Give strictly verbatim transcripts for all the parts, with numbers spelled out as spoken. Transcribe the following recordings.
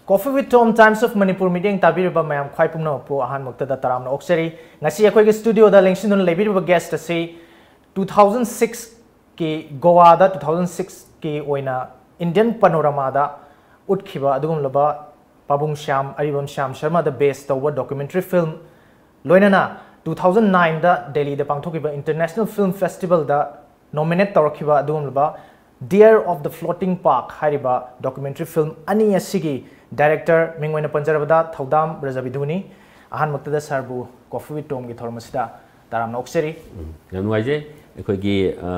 Coffee with Tom, Times of Manipur ꯃꯤꯠꯌꯦꯡ ꯇꯥꯕꯤꯔꯤꯕ ꯃꯌꯥꯝ ꯈ꯭ꯋꯥꯏ ꯄꯨꯝꯅꯃꯛꯄꯨ ꯑꯍꯥꯟꯕꯃꯛꯇꯗ ꯇꯔꯥꯝꯅ ꯑꯣꯛꯆꯔꯤ꯫ ꯉꯁꯤ ꯑꯩꯈꯣꯏꯒꯤ ꯁ꯭ꯇꯨꯗꯤꯑꯣꯗ ꯂꯦꯡꯁꯤꯟꯗꯨꯅ ꯂꯩꯕꯤꯔꯤꯕ ꯒꯦꯁ꯭ꯠ ꯑꯁꯤ ꯇꯨ ꯊꯥꯎꯖꯟ ꯁꯤꯛꯁꯀꯤ ꯒꯣꯋꯥꯗ ꯇꯨ ꯊꯥꯎꯖꯟ ꯁꯤꯛꯁꯀꯤ ꯑꯣꯏꯅ ꯏꯟꯗꯤꯌꯟ ꯄꯅꯣꯔꯥꯃꯥꯗ ꯎꯠꯈꯤꯕ ꯑꯗꯨꯒꯨꯝꯂꯕ ꯄꯥꯕꯨꯡ ꯁ꯭ꯌꯥꯝ, ꯑꯔꯤꯕꯝ ꯁ꯭ꯌꯥꯝ ꯁꯔꯃꯗ ꯕꯦꯁ ꯇꯧꯕ ꯗꯣꯀꯨꯃꯦꯟꯇꯔꯤ ꯐꯤꯜꯝ, ꯂꯣꯏꯅꯅ ꯇꯨ ꯊꯥꯎꯖꯟ ꯅꯥꯏꯟꯗ ꯗꯦꯜꯂꯤꯗ ꯄꯥꯡꯊꯣꯛꯈꯤꯕ ꯏꯟꯇꯔꯅꯦꯁꯅꯦꯜ ꯐꯤꯜꯝ ꯐꯦꯁꯇꯤꯚꯦꯜꯗ ꯅꯣꯃꯤꯅꯦꯠ ꯇꯧꯔꯛꯈꯤꯕ ꯑꯗꯨꯒꯨꯝꯂꯕ Dare of the Floating Park ꯍꯥꯏꯔꯤꯕ ꯗꯣꯀꯨꯃꯦꯟꯇꯔꯤ ꯐꯤꯜꯝ ꯑꯅꯤ ꯑꯁꯤꯒꯤ ꯗꯥꯏꯔꯦꯛꯇꯔ, ꯃꯤꯡ ꯑꯣꯏꯅ ꯄꯟꯖꯔꯕꯗ ꯊꯧꯗꯥꯝ ꯔꯖꯕꯤꯗꯨꯅꯤ꯫ ꯑꯍꯥꯟꯕꯃꯛꯇꯗ ꯁꯥꯔꯕꯨ Coffee with Tomꯒꯤ ꯊꯧꯔꯝ ꯑꯁꯤꯗ ꯇꯔꯥꯝꯅ ꯑꯣꯛꯆꯔꯤ꯫ ꯎꯝ, ꯌꯥꯝ ꯅꯨꯡꯉꯥꯏꯖꯩ꯫ ꯑꯩꯈꯣꯏꯒꯤ, ꯑ,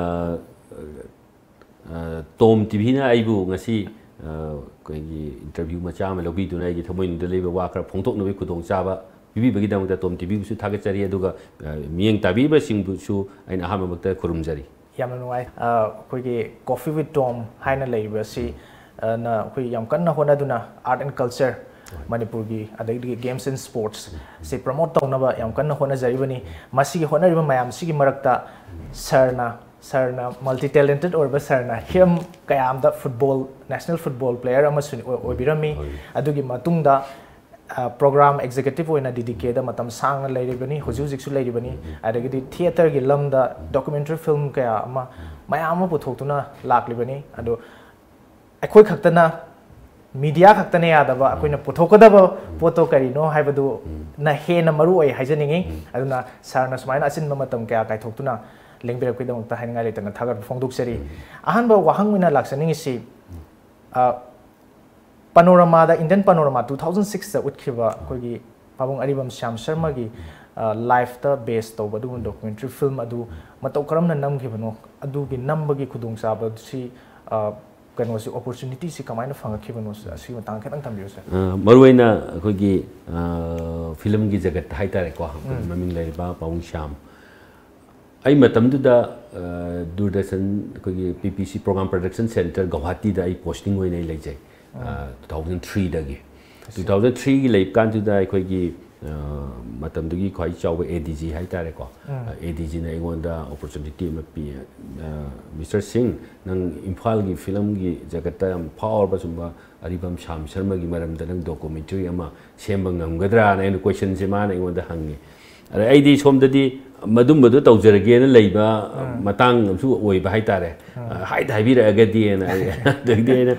ꯑ, ꯇꯣꯝ ꯇꯤꯚꯤꯅ ꯑꯩꯕꯨ ꯉꯁꯤ, ꯑ, ꯑꯩꯈꯣꯏꯒꯤ ꯏꯟꯇꯔꯚ꯭ꯌꯨ ꯃꯆꯥ ꯑꯃ ꯂꯧꯕꯤꯗꯨꯅ ꯑꯩꯒꯤ ꯊꯃꯣꯏꯅꯨꯡꯗ ꯂꯩꯕ ꯋꯥ ꯈꯔ ꯐꯣꯡꯗꯣꯛꯅꯕꯒꯤ ꯈꯨꯗꯣꯡꯆꯥꯕ ꯄꯤꯕꯤꯕꯒꯤꯗꯃꯛꯇ ꯇꯣꯝ ꯇꯤꯚꯤꯕꯨꯁꯨ ꯊꯥꯒꯠꯆꯔꯤ, ꯑꯗꯨꯒ, ꯑ, ꯃꯤꯠꯌꯦꯡ ꯇꯥꯕꯤꯕꯁꯤꯡꯕꯨꯁꯨ ꯑꯩꯅ ꯑꯍꯥꯟꯕꯃꯛꯇ ꯈꯨꯔꯨꯝꯖꯔꯤ꯫ ꯌꯥꯝꯅ ꯅꯨꯡꯉꯥꯏ꯫ ꯑ, ꯑꯩꯈꯣꯏꯒꯤ Coffee with Tom ꯍꯥꯏꯅ ꯂꯩꯔꯤꯕ ꯑꯁꯤ, ꯑ, ꯅ ꯑꯩꯈꯣꯏ ꯌꯥꯝ ꯀꯟꯅ ꯍꯣꯠꯅꯗꯨꯅ art and culture, ꯃꯅꯤꯄꯨꯔꯒꯤ, ꯑꯗꯒꯤꯗꯤ games and sports ꯁꯤ promote ꯇꯧꯅꯕ ꯌꯥꯝ ꯀꯟꯅ ꯍꯣꯠꯅꯖꯔꯤꯕꯅꯤ꯫ ꯃꯁꯤꯒꯤ ꯍꯣꯠꯅꯔꯤꯕ ꯃꯌꯥꯝꯁꯤꯒꯤ ꯃꯔꯛꯇ ꯁꯥꯔꯅ, ꯁꯥꯔꯅ multi talented ꯑꯣꯏꯔꯕ ꯁꯥꯔꯅ ꯍꯤꯔꯝ ꯀꯌꯥ ꯑꯃꯗ football, national football player ꯑꯃꯁꯨ ꯑꯣꯏ-, ꯑꯣꯏꯕꯤꯔꯝꯃꯤ꯫ ꯑꯗꯨꯒꯤ ꯃꯇꯨꯡꯗ, ꯑ, program executive ꯑꯣꯏꯅ ꯗꯤ ꯗꯤ ꯀꯦꯗ ꯃꯇꯝ ꯁꯥꯡꯅ ꯂꯩꯔꯤꯕꯅꯤ, ꯍꯧꯖꯤꯛ ꯍꯧꯖꯤꯛꯁꯨ ꯂꯩꯔꯤꯕꯅꯤ꯫ ꯑꯗꯒꯤꯗꯤ theatreꯒꯤ ꯂꯝꯗ documentary film ꯀꯌꯥ ꯑꯃ, ꯃꯌꯥꯝ ꯑꯃ ꯄꯨꯊꯣꯛꯇꯨꯅ ꯂꯥꯛꯂꯤꯕꯅꯤ꯫ ꯑꯗꯣ ꯑꯩꯈꯣꯏ ꯈꯛꯇꯅ, media ꯈꯛꯇꯅ ꯌꯥꯗꯕ, ꯑꯩꯈꯣꯏꯅ ꯄꯨꯊꯣꯛꯀꯗꯕ ꯄꯣꯠꯇꯣ ꯀꯔꯤꯅꯣ ꯍꯥꯏꯕꯗꯨꯅ ꯍꯦꯟꯅ ꯃꯔꯨ ꯑꯣꯏ ꯍꯥꯏꯖꯅꯤꯡꯉꯤ꯫ ꯑꯗꯨꯅ ꯁꯥꯔꯅ ꯁꯨꯃꯥꯏꯅ ꯑꯆꯤꯟꯕ ꯃꯇꯝ ꯀꯌꯥ ꯀꯥꯏꯊꯣꯛꯇꯨꯅ ꯂꯦꯡꯕꯤꯔꯛꯄꯒꯤꯗꯃꯛꯇ ꯍꯥꯏꯅꯤꯡꯉꯥꯏ ꯂꯩꯇꯅ ꯊꯥꯒꯠꯄ ꯐꯣꯡꯗꯣꯛꯆꯔꯤ꯫ ꯑꯍꯥꯟꯕ ꯋꯥꯍꯪ ꯑꯣꯏꯅ ꯂꯥꯛꯆꯅꯤꯡꯉꯤꯁꯤ, ꯑ, ꯄꯅꯣꯔꯃꯥꯗ, ꯏꯟꯗꯤꯌꯟ ꯄꯅꯣꯔꯃꯥ ꯇꯨ ꯊꯥꯎꯖꯟ ꯁꯤꯛꯁꯇ ꯎꯠꯈꯤꯕ ꯑꯩꯈꯣꯏꯒꯤ ꯄꯥꯕꯨꯡ ꯑꯔꯤꯕꯝ ꯁ꯭ꯌꯥꯝ ꯁꯔꯃꯒꯤ, ꯑ, ꯂꯥꯏꯐꯇ ꯕꯦꯁ ꯇꯧꯕ ꯑꯗꯨꯒꯨꯝꯕ documentary film ꯑꯗꯨ ꯃꯇꯧ ꯀꯔꯝꯅ ꯅꯝꯈꯤꯕꯅꯣ? ꯑꯗꯨꯒꯤ ꯅꯝꯕꯒꯤ ꯈꯨꯗꯣꯡꯆꯥꯕꯁꯤ, ꯑ, ꯀꯩꯅꯣꯁꯤ, opportunityꯁꯤ ꯀꯃꯥꯏꯅ ꯐꯪꯉꯛꯈꯤꯕꯅꯣ? ꯑꯁꯤꯒꯤ ꯃꯇꯥꯡꯗ ꯈꯤꯇꯪ ꯊꯝꯕꯤꯌꯨ, ꯁꯥꯔ꯫ ꯑ, ꯃꯔꯨꯑꯣꯏꯅ ꯑꯩꯈꯣꯏꯒꯤ, ꯑ, filmꯒꯤ ꯖꯒꯠꯇ ꯍꯥꯏꯇꯥꯔꯦꯀꯣ, ꯑꯩꯈꯣꯏꯒꯤ ꯃꯃꯤꯡ ꯂꯩꯔꯤꯕ ꯄꯥꯕꯨꯡ ꯁ꯭ꯌꯥꯝ, ꯑꯩ ꯃꯇꯝꯗꯨꯗ, ꯑ, ꯗꯨꯔꯗꯔꯁꯟ, ꯑꯩꯈꯣꯏꯒꯤ P P C Program Production Center ꯒꯧꯍꯥꯇꯤꯗ ꯑꯩ posting ꯑꯣꯏꯅ ꯑꯩ ꯂꯩꯖꯩ꯫ ꯑ, two thousand threeꯗꯒꯤ꯫ Two thousand threeꯒꯤ ꯂꯩꯕ ꯀꯥꯟꯗꯨꯗ ꯑꯩꯈꯣꯏꯒꯤ, ꯑ, ꯃꯇꯝꯗꯨꯒꯤ ꯈ꯭ꯋꯥꯏ ꯆꯥꯎꯕ ꯑꯦ ꯗꯤ ꯖꯤ ꯍꯥꯏꯇꯥꯔꯦꯀꯣ, ꯑꯦ ꯗꯤ ꯖꯤꯅ ꯑꯩꯉꯣꯟꯗ ꯑꯣꯄꯣꯔꯆꯨꯅꯤꯇꯤ ꯑꯃ ꯄꯤ꯫ "ꯃꯤꯁꯇꯔ ꯁꯤꯡ, ꯅꯪ ꯏꯝꯐꯥꯜꯒꯤ ꯐꯤꯂꯝꯒꯤ ꯖꯒꯠꯇ ꯌꯥꯝ ꯐꯥꯎꯔꯕ ꯁꯨꯝꯕ ꯑꯔꯤꯕꯝ ꯁ꯭ꯌꯥꯝ ꯁꯔꯃꯒꯤ ꯃꯔꯝꯗ ꯅꯪ ꯗꯣꯀꯨꯃꯦꯟꯇꯔꯤ ꯑꯃ ꯁꯦꯝꯕ ꯉꯝꯒꯗ꯭ꯔꯥꯅ?" ꯑꯩꯅ ꯀꯣꯏꯁꯟꯁꯦ ꯃꯥꯅ ꯑꯩꯉꯣꯟꯗ ꯍꯪꯉꯤ꯫ ꯑꯗ ꯑꯩꯗꯤ ꯁꯣꯝꯗꯗꯤ ꯃꯗꯨꯝꯕꯗꯣ ꯇꯧꯖꯔꯒꯦꯅ ꯂꯩꯕ ꯃꯇꯥꯡ ꯑꯃꯁꯨ ꯑꯣꯏꯕ ꯍꯥꯏꯇꯥꯔꯦ꯫ ꯑ, ꯍꯥꯏꯗ ꯍꯥꯏꯕꯤꯔꯛꯑꯒꯗꯤꯅ ꯑꯩ ꯑꯗꯒꯤꯗꯤ ꯑꯩꯅ,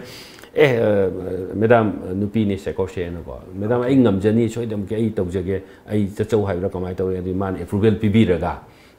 "ꯑꯦ, ꯑ, ꯃꯦꯗꯥꯝ, ꯅꯨꯄꯤꯅꯤ ꯁꯦꯀꯣꯁꯦꯅꯀꯣ, ꯃꯦꯗꯥꯝ, ꯑꯩ ꯉꯝꯖꯅꯤ, ꯁꯣꯏꯗꯅꯃꯛꯀꯤ ꯑꯩ ꯇꯧꯖꯒꯦ, ꯑꯩ ꯆꯠꯆꯧ ꯍꯥꯏꯕ꯭ꯔꯥ ꯀꯃꯥꯏꯅ ꯇꯧꯋꯤ?" ꯑꯗꯨꯗꯤ ꯃꯥꯅ ꯑꯦꯄ꯭ꯔꯨꯚꯦꯜ ꯄꯤꯕꯤꯔꯒ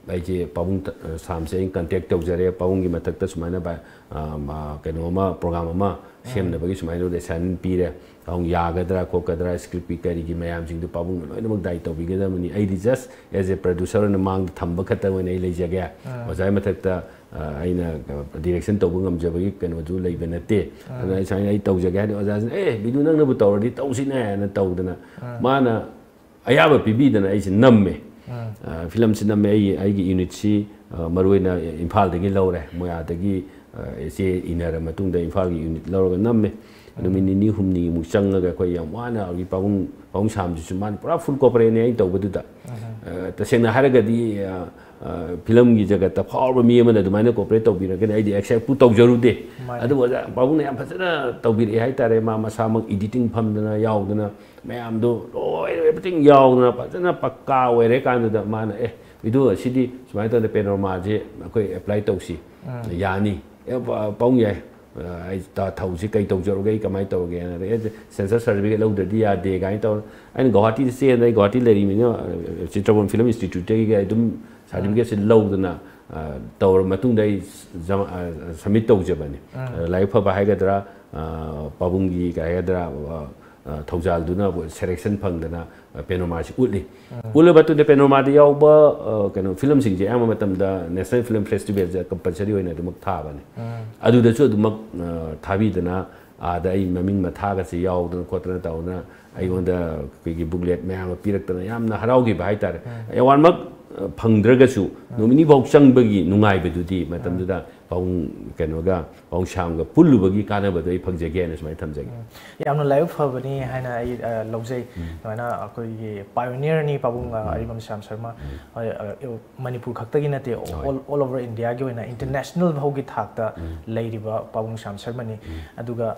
ꯑꯩꯁꯦ ꯄꯥꯕꯨꯡ ꯁꯥꯝꯁꯦ ꯑꯩꯅ ꯀꯟꯇꯦꯛ ꯇꯧꯖꯔꯦ, ꯄꯥꯕꯨꯡꯒꯤ ꯃꯊꯛꯇ ꯁꯨꯃꯥꯏꯅ ꯚꯥꯏ, ꯑ, ꯃ-, ꯀꯩꯅꯣ ꯑꯃ, ꯄ꯭ꯔꯣꯒ꯭ꯔꯥꯝ ꯑꯃ ꯁꯦꯝꯅꯕꯒꯤ ꯁꯨꯃꯥꯏꯅ ꯑꯦꯁꯥꯏꯟꯃꯦꯟ ꯄꯤꯔꯦ꯫ ꯄꯥꯕꯨꯡ ꯌꯥꯒꯗ꯭ꯔꯥ ꯈꯣꯠꯀꯗ꯭ꯔꯥ, ꯁ꯭ꯀ꯭ꯔꯤꯞꯀꯤ ꯀꯔꯤꯒꯤ ꯃꯌꯥꯝꯁꯤꯡꯗꯣ ꯄꯥꯕꯨꯡꯅ ꯂꯣꯏꯅꯃꯛ ꯗꯥꯏ ꯇꯧꯕꯤꯒꯗꯕꯅꯤ꯫ ꯑꯩꯗꯤ just as a producer ꯑꯣꯏꯅ ꯃꯥꯡꯗ ꯊꯝꯕ ꯈꯛꯇ ꯑꯣꯏꯅ ꯑꯩ ꯂꯩꯖꯒꯦ꯫ ꯑꯣꯖꯥꯒꯤ ꯃꯊꯛꯇ, ꯑ, ꯑꯩꯅ ꯗꯤꯔꯦꯛꯁꯟ ꯇꯧꯕ ꯉꯝꯖꯕꯒꯤ ꯀꯩꯅꯣꯗꯨ ꯂꯩꯕ ꯅꯠꯇꯦ꯫ ꯑꯗꯨꯅ ꯑꯩ ꯁꯨꯃꯥꯏꯅ ꯑꯩ ꯇꯧꯖꯒꯦ ꯍꯥꯏꯗꯤ ꯑꯣꯖꯥꯁꯤꯅ, "ꯑꯦ, ꯕꯤꯗꯨ, ꯅꯪꯅꯕꯨ ꯇꯧꯔꯗꯤ ꯇꯧꯁꯤꯅꯦ" ꯍꯥꯏꯅ ꯇꯧꯗꯅ ꯃꯥꯅ ꯑꯌꯥꯕ ꯄꯤꯕꯤꯗꯅ ꯑꯩꯁꯦ ꯅꯝꯃꯦ꯫ ꯑ, ꯐꯤꯂꯝꯁꯤ ꯅꯝꯃꯦ꯫ ꯑꯩ, ꯑꯩꯒꯤ ꯌꯨꯅꯤꯠꯁꯤ, ꯑ, ꯃꯔꯨꯑꯣꯏꯅ ꯏꯝꯐꯥꯜꯗꯒꯤ ꯂꯧꯔꯦ꯫ ꯃꯣꯏ ꯑꯥꯗꯒꯤ, ꯑ, ꯏꯆꯦ ꯏꯟꯅꯔ ꯃꯇꯨꯡꯗ ꯏꯝꯐꯥꯜꯒꯤ ꯌꯨꯅꯤꯠ ꯂꯧꯔꯒ ꯅꯝꯃꯦ꯫ ꯅꯨꯃꯤꯠ ꯅꯤꯅꯤ ꯍꯨꯝꯅꯤꯃꯨꯛ ꯆꯪꯉꯒ ꯑꯩꯈꯣꯏ ꯌꯥꯝ ꯋꯥꯅ ꯍꯧꯖꯤꯛ ꯄꯥꯕꯨꯡ, ꯄꯥꯕꯨꯡ ꯁꯥꯝꯁꯤꯁꯨ ꯃꯥꯅ ꯄꯨꯔꯥ ꯐꯨꯜ ꯀꯣꯄꯔꯦꯠꯅꯦ ꯑꯩꯅ ꯇꯧꯕꯗꯨꯗ꯫ ꯑ, ꯇꯁꯦꯡꯅ ꯍꯥꯏꯔꯒꯗꯤ, ꯑ, ꯑ, ꯐꯤꯂꯝꯒꯤ ꯖꯒꯠꯇ ꯐꯥꯎꯔꯕ ꯃꯤ ꯑꯃꯅ ꯑꯗꯨꯃꯥꯏꯅ ꯀꯣꯄꯔꯦꯠ ꯇꯧꯕꯤꯔꯒꯅꯤ ꯑꯩꯗꯤ ꯑꯦꯛꯁꯦꯞꯄꯨ ꯇꯧꯖꯔꯨꯗꯦ꯫ ꯃꯥꯅꯦ꯫ ꯑꯗꯨꯕꯨ ꯑꯣꯖꯥ ꯄꯥꯕꯨꯡꯅ ꯌꯥꯝ ꯐꯖꯅ ꯇꯧꯕꯤꯔꯛꯑꯦ ꯍꯥꯏꯇꯥꯔꯦ꯫ ꯃꯥ ꯃꯁꯥꯃꯛ ꯏꯗꯤꯇꯤꯡ ꯐꯝꯗꯅ ꯌꯥꯎꯗꯅ ꯃꯌꯥꯝꯗꯣ ꯂꯣꯏ, everything ꯌꯥꯎꯗꯅ ꯐꯖꯅ ꯄꯛꯀꯥ ꯑꯣꯏꯔꯦ ꯀꯥꯟꯗꯨꯗ ꯃꯥꯅ, "ꯑꯦ, ꯕꯤꯗꯨ, ꯑꯁꯤꯗꯤ ꯁꯨꯃꯥꯏꯅ ꯇꯧꯗꯅ ꯄꯦꯅꯣꯔꯃꯥꯁꯦ ꯑꯩꯈꯣꯏ ꯑꯦꯄ꯭ꯂꯥꯏ ꯇꯧꯁꯤ, ꯌꯥꯅꯤ꯫ ꯑꯦ, ꯄ-, ꯄꯥꯕꯨꯡ ꯌꯥꯏ꯫ ꯑ, ꯑꯩ ꯇ-, ꯊꯧꯁꯤ ꯀꯩ ꯇꯧꯖꯔꯨꯒꯦ, ꯑꯩ ꯀꯃꯥꯏꯅ ꯇꯧꯔꯒꯦꯅ?" ꯑꯗꯩ, "ꯑꯦ, ꯁꯦꯟꯁꯔ ꯁꯥꯔꯇꯤꯐꯤꯀꯦꯠ ꯂꯧꯗ꯭ꯔꯗꯤ ꯌꯥꯗꯦ" ꯀꯥꯏꯅ ꯇꯧꯔ ꯑꯩꯅ ꯒꯧꯍꯥꯇꯤꯗ ꯆꯦꯟꯗꯅ, ꯑꯩ ꯒꯧꯍꯥꯇꯤ ꯂꯩꯔꯤꯃꯤꯅ, ꯑ, ꯆꯤꯇ꯭ꯔꯕꯣꯟ ꯐꯤꯂꯝ ꯏꯟꯁꯇꯤꯇ꯭ꯌꯨꯠꯇꯒꯤ ꯑꯗꯨꯝ ꯁꯥꯔꯇꯤꯐꯤꯀꯦꯠꯁꯦ ꯂꯧꯗꯅ, ꯑ, ꯇꯧꯔ ꯃꯇꯨꯡꯗ ꯑꯩ ꯖꯃ-, ꯑ, ꯁꯕꯃꯤꯠ ꯇꯧꯖꯕꯅꯤ꯫ ꯑ, ꯂꯥꯏꯕꯛ ꯐꯕ ꯍꯥꯏꯒꯗ꯭ꯔꯥ, ꯑ, ꯄꯥꯕꯨꯡꯒꯤ ꯀꯩ ꯍꯥꯏꯒꯗ꯭ꯔꯥ, ꯑ, ꯑ, ꯊꯧꯖꯥꯜꯗꯨꯅ ꯁꯦꯂꯦꯛꯁꯟ ꯐꯪꯗꯅ, ꯑ, ꯄꯦꯅꯣꯔꯃꯥꯁꯤ ꯎꯠꯂꯤ꯫ ꯎꯠꯂꯕ ꯃꯇꯨꯡꯗ ꯄꯦꯅꯣꯔꯃꯥꯗ ꯌꯥꯎꯕ, ꯑ, ꯀꯩꯅꯣ, ꯐꯤꯂꯝꯁꯤꯡꯁꯦ ꯑꯌꯥꯝꯕ ꯃꯇꯝꯗ ꯅꯦꯁꯅꯦꯜ ꯐꯤꯂꯝ ꯐꯦꯁꯇꯤꯚꯦꯜꯁꯦ ꯀꯝꯄꯜꯁꯔꯤ ꯑꯣꯏꯅ ꯑꯗꯨꯃꯛ ꯊꯥꯕꯅꯤ꯫ ꯑꯗꯨꯗꯁꯨ ꯑꯗꯨꯃꯛ, ꯑ, ꯊꯥꯕꯤꯗꯅ ꯑꯥꯗ ꯑꯩ ꯃꯃꯤꯡ ꯃꯊꯥꯒꯁꯦ ꯌꯥꯎꯗꯅ ꯈꯣꯠꯇꯅ ꯇꯧꯗꯅ ꯑꯩꯉꯣꯟꯗ ꯑꯩꯈꯣꯏꯒꯤ ꯕꯨꯛꯂꯦꯠ ꯃꯌꯥꯝ ꯑꯃ ꯄꯤꯔꯛꯇꯅ ꯌꯥꯝꯅ ꯍꯔꯥꯎꯈꯤꯕ ꯍꯥꯏꯇꯥꯔꯦ꯫ ꯑꯦꯋꯥꯔꯗꯃꯛ ꯐꯪꯗ꯭ꯔꯒꯁꯨ ꯅꯨꯃꯤꯠ ꯅꯤꯐꯥꯎ ꯆꯪꯕꯒꯤ ꯅꯨꯡꯉꯥꯏꯕꯗꯨꯗꯤ ꯃꯇꯝꯗꯨꯗ ꯄꯥꯕꯨꯡ ꯀꯩꯅꯣꯒ ꯄꯥꯕꯨꯡ ꯁ꯭ꯌꯥꯝꯒ ꯄꯨꯜꯂꯨꯕꯒꯤ ꯀꯥꯟꯅꯕꯗꯣ ꯑꯩ ꯐꯪꯖꯒꯦ ꯍꯥꯏꯅ ꯁꯨꯃꯥꯏꯅ ꯊꯝꯖꯒꯦ꯫ ꯌꯥꯝꯅ ꯂꯥꯏꯕꯛ ꯐꯕꯅꯤ ꯍꯥꯏꯅ ꯑꯩ ꯂꯧꯖꯩ꯫ ꯑꯗꯨꯃꯥꯏꯅ ꯑꯩꯈꯣꯏꯒꯤ ꯄꯥꯏꯑꯣꯅꯤꯌꯔꯅꯤ ꯄꯥꯕꯨꯡ ꯑꯔꯤꯕꯝ ꯁ꯭ꯌꯥꯝ ꯁꯔꯃ꯫ ꯃꯅꯤꯄꯨꯔ ꯈꯛꯇꯒꯤ ꯅꯠꯇꯦ, all over Indiaꯒꯤ ꯑꯣꯏꯅ international ꯐꯥꯎꯒꯤ ꯊꯥꯛꯇ ꯂꯩꯔꯤꯕ ꯄꯥꯕꯨꯡ ꯁ꯭ꯌꯥꯝ ꯁꯔꯃꯅꯤ꯫ ꯑꯗꯨꯒ